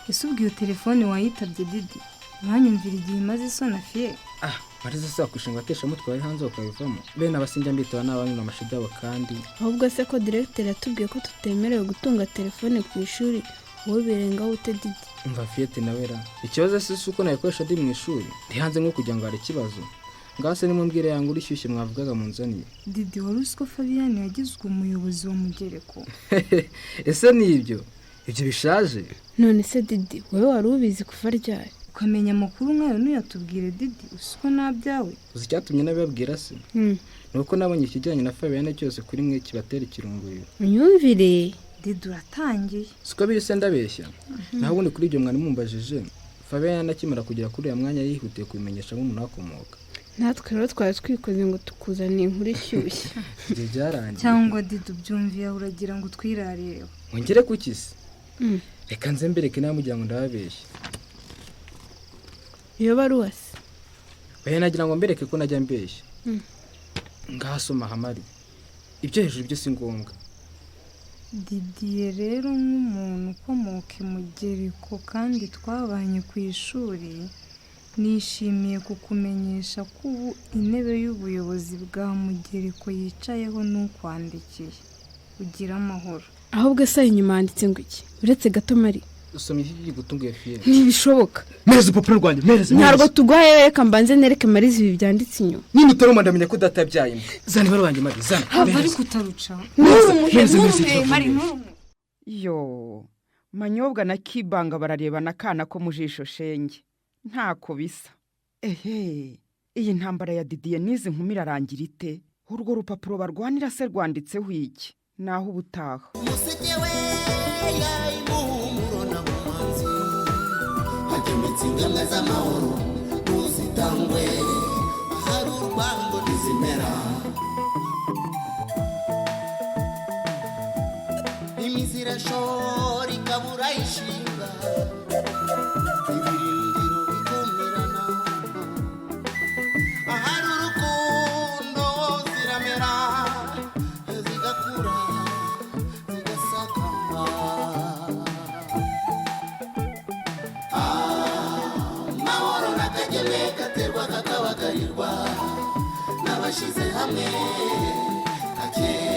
Speaker 9: Ese ubwo iyo telefone wayitabye Didi? Uranyumvira igihe imaze isona fiye?
Speaker 2: Ah, marize se wakwishinga ateshamutwe bari hanze bakabivamo. Bene abasinjya mbitaba n'abanywa amashidabo kandi.
Speaker 6: Ahubwo se ko directeur yatubwiye ko tutemerewe gutunga telefone ku ishuri, wowe birengaho ute Didi?
Speaker 2: Umva Fiyete nawe ra. Ikibazo se si uko nayikoresha ndi mu ishuri, ndi hanze nko kugira ngo hari ikibazo. Ngaho se nimumbwire yangu urishyushye mwavugaga munzaniye.
Speaker 9: Didi wari uzi ko Fabian yagizwe umuyobozi wa Mugereko?
Speaker 2: Ese ni ibyo? Ibyo bishaje?
Speaker 6: None se Didi wowe wari ubizi kuva ryari?
Speaker 9: Ukamenya amakuru nkayo ntuyatubwire Didi, uzi ko nta byawe.
Speaker 2: Uzi icyatumye nabibabwira se? Ni uko nabonye ikijyanye na Fabian cyose kuri mwe kibatera ikirunguriro.
Speaker 6: Unyumvire
Speaker 9: Didi uratangiye.
Speaker 2: Siko biri se ndabeshya? Naho ubundi kuri ibyo mwari mumbajije, Fabian akimara kugera kuri uriya mwanya yihutiye kubimenyesha nk'umuntu akomoka.
Speaker 6: Natwe rero twari twikoze ngo tukuzaniye inkuru ishyushye.
Speaker 2: Ibyo byarangiye.
Speaker 9: Cyangwa Didi ubyumviye uragira ngo twirarire.
Speaker 2: Ngere kuki se? Reka nze mbereke nawe mugira ngo ndababeshye.
Speaker 6: Iyo baruwa se?
Speaker 2: Oya nagira ngo mbereke ko najya mbeshya. Ngasoma hamari. Ibyo hejuru byo si ngombwa.
Speaker 9: Didier rero nk'umuntu ukomoka i Mugereko kandi twabanye ku ishuri, nishimiye kukumenyesha ko ubu intebe y'ubuyobozi bwa Mugereko yicayeho n'ukwandikiye. Ugira amahoro.
Speaker 6: Ahubwo se inyuma handitse ngo iki? Uretse gato Mari.
Speaker 2: Usomye iki gigutunguye Fiye?
Speaker 6: Ntibishoboka.
Speaker 2: Mereza urupapuro rwanjye, mereza.
Speaker 6: Ntabwo tuguhaye, reka mbanze nereke Mariza ibi byanditse inyuma.
Speaker 2: Nyine utaruma ndamenya ko data yabyaye imbwa. Zana ibara wanjye Mari, zana.
Speaker 9: Hava ariko utaruca.
Speaker 2: Nturumuhe,
Speaker 9: Mari nturumuhe.
Speaker 13: Yo, Manyobwa na Kibanga bararebana akana ko mu jisho shenge. Ntako bisa. Ehe, iyi ntambara ya Didier n'izi nkumi irarangira ite? Urwo rupapuro barwanira se rwanditseho iki? Naho ubutaha.
Speaker 8: Hagemetse ingemwe z'amahoro ntuzitangwe, ahari urwango ntizimera. Imizi irashora ikabura ishinga, ibirindiro bikumirana, ahari urukundo ziramera zigakura zigasakamba. Akagemwe katerwa kakabagarirwa n'abashyize hamwe. Akera.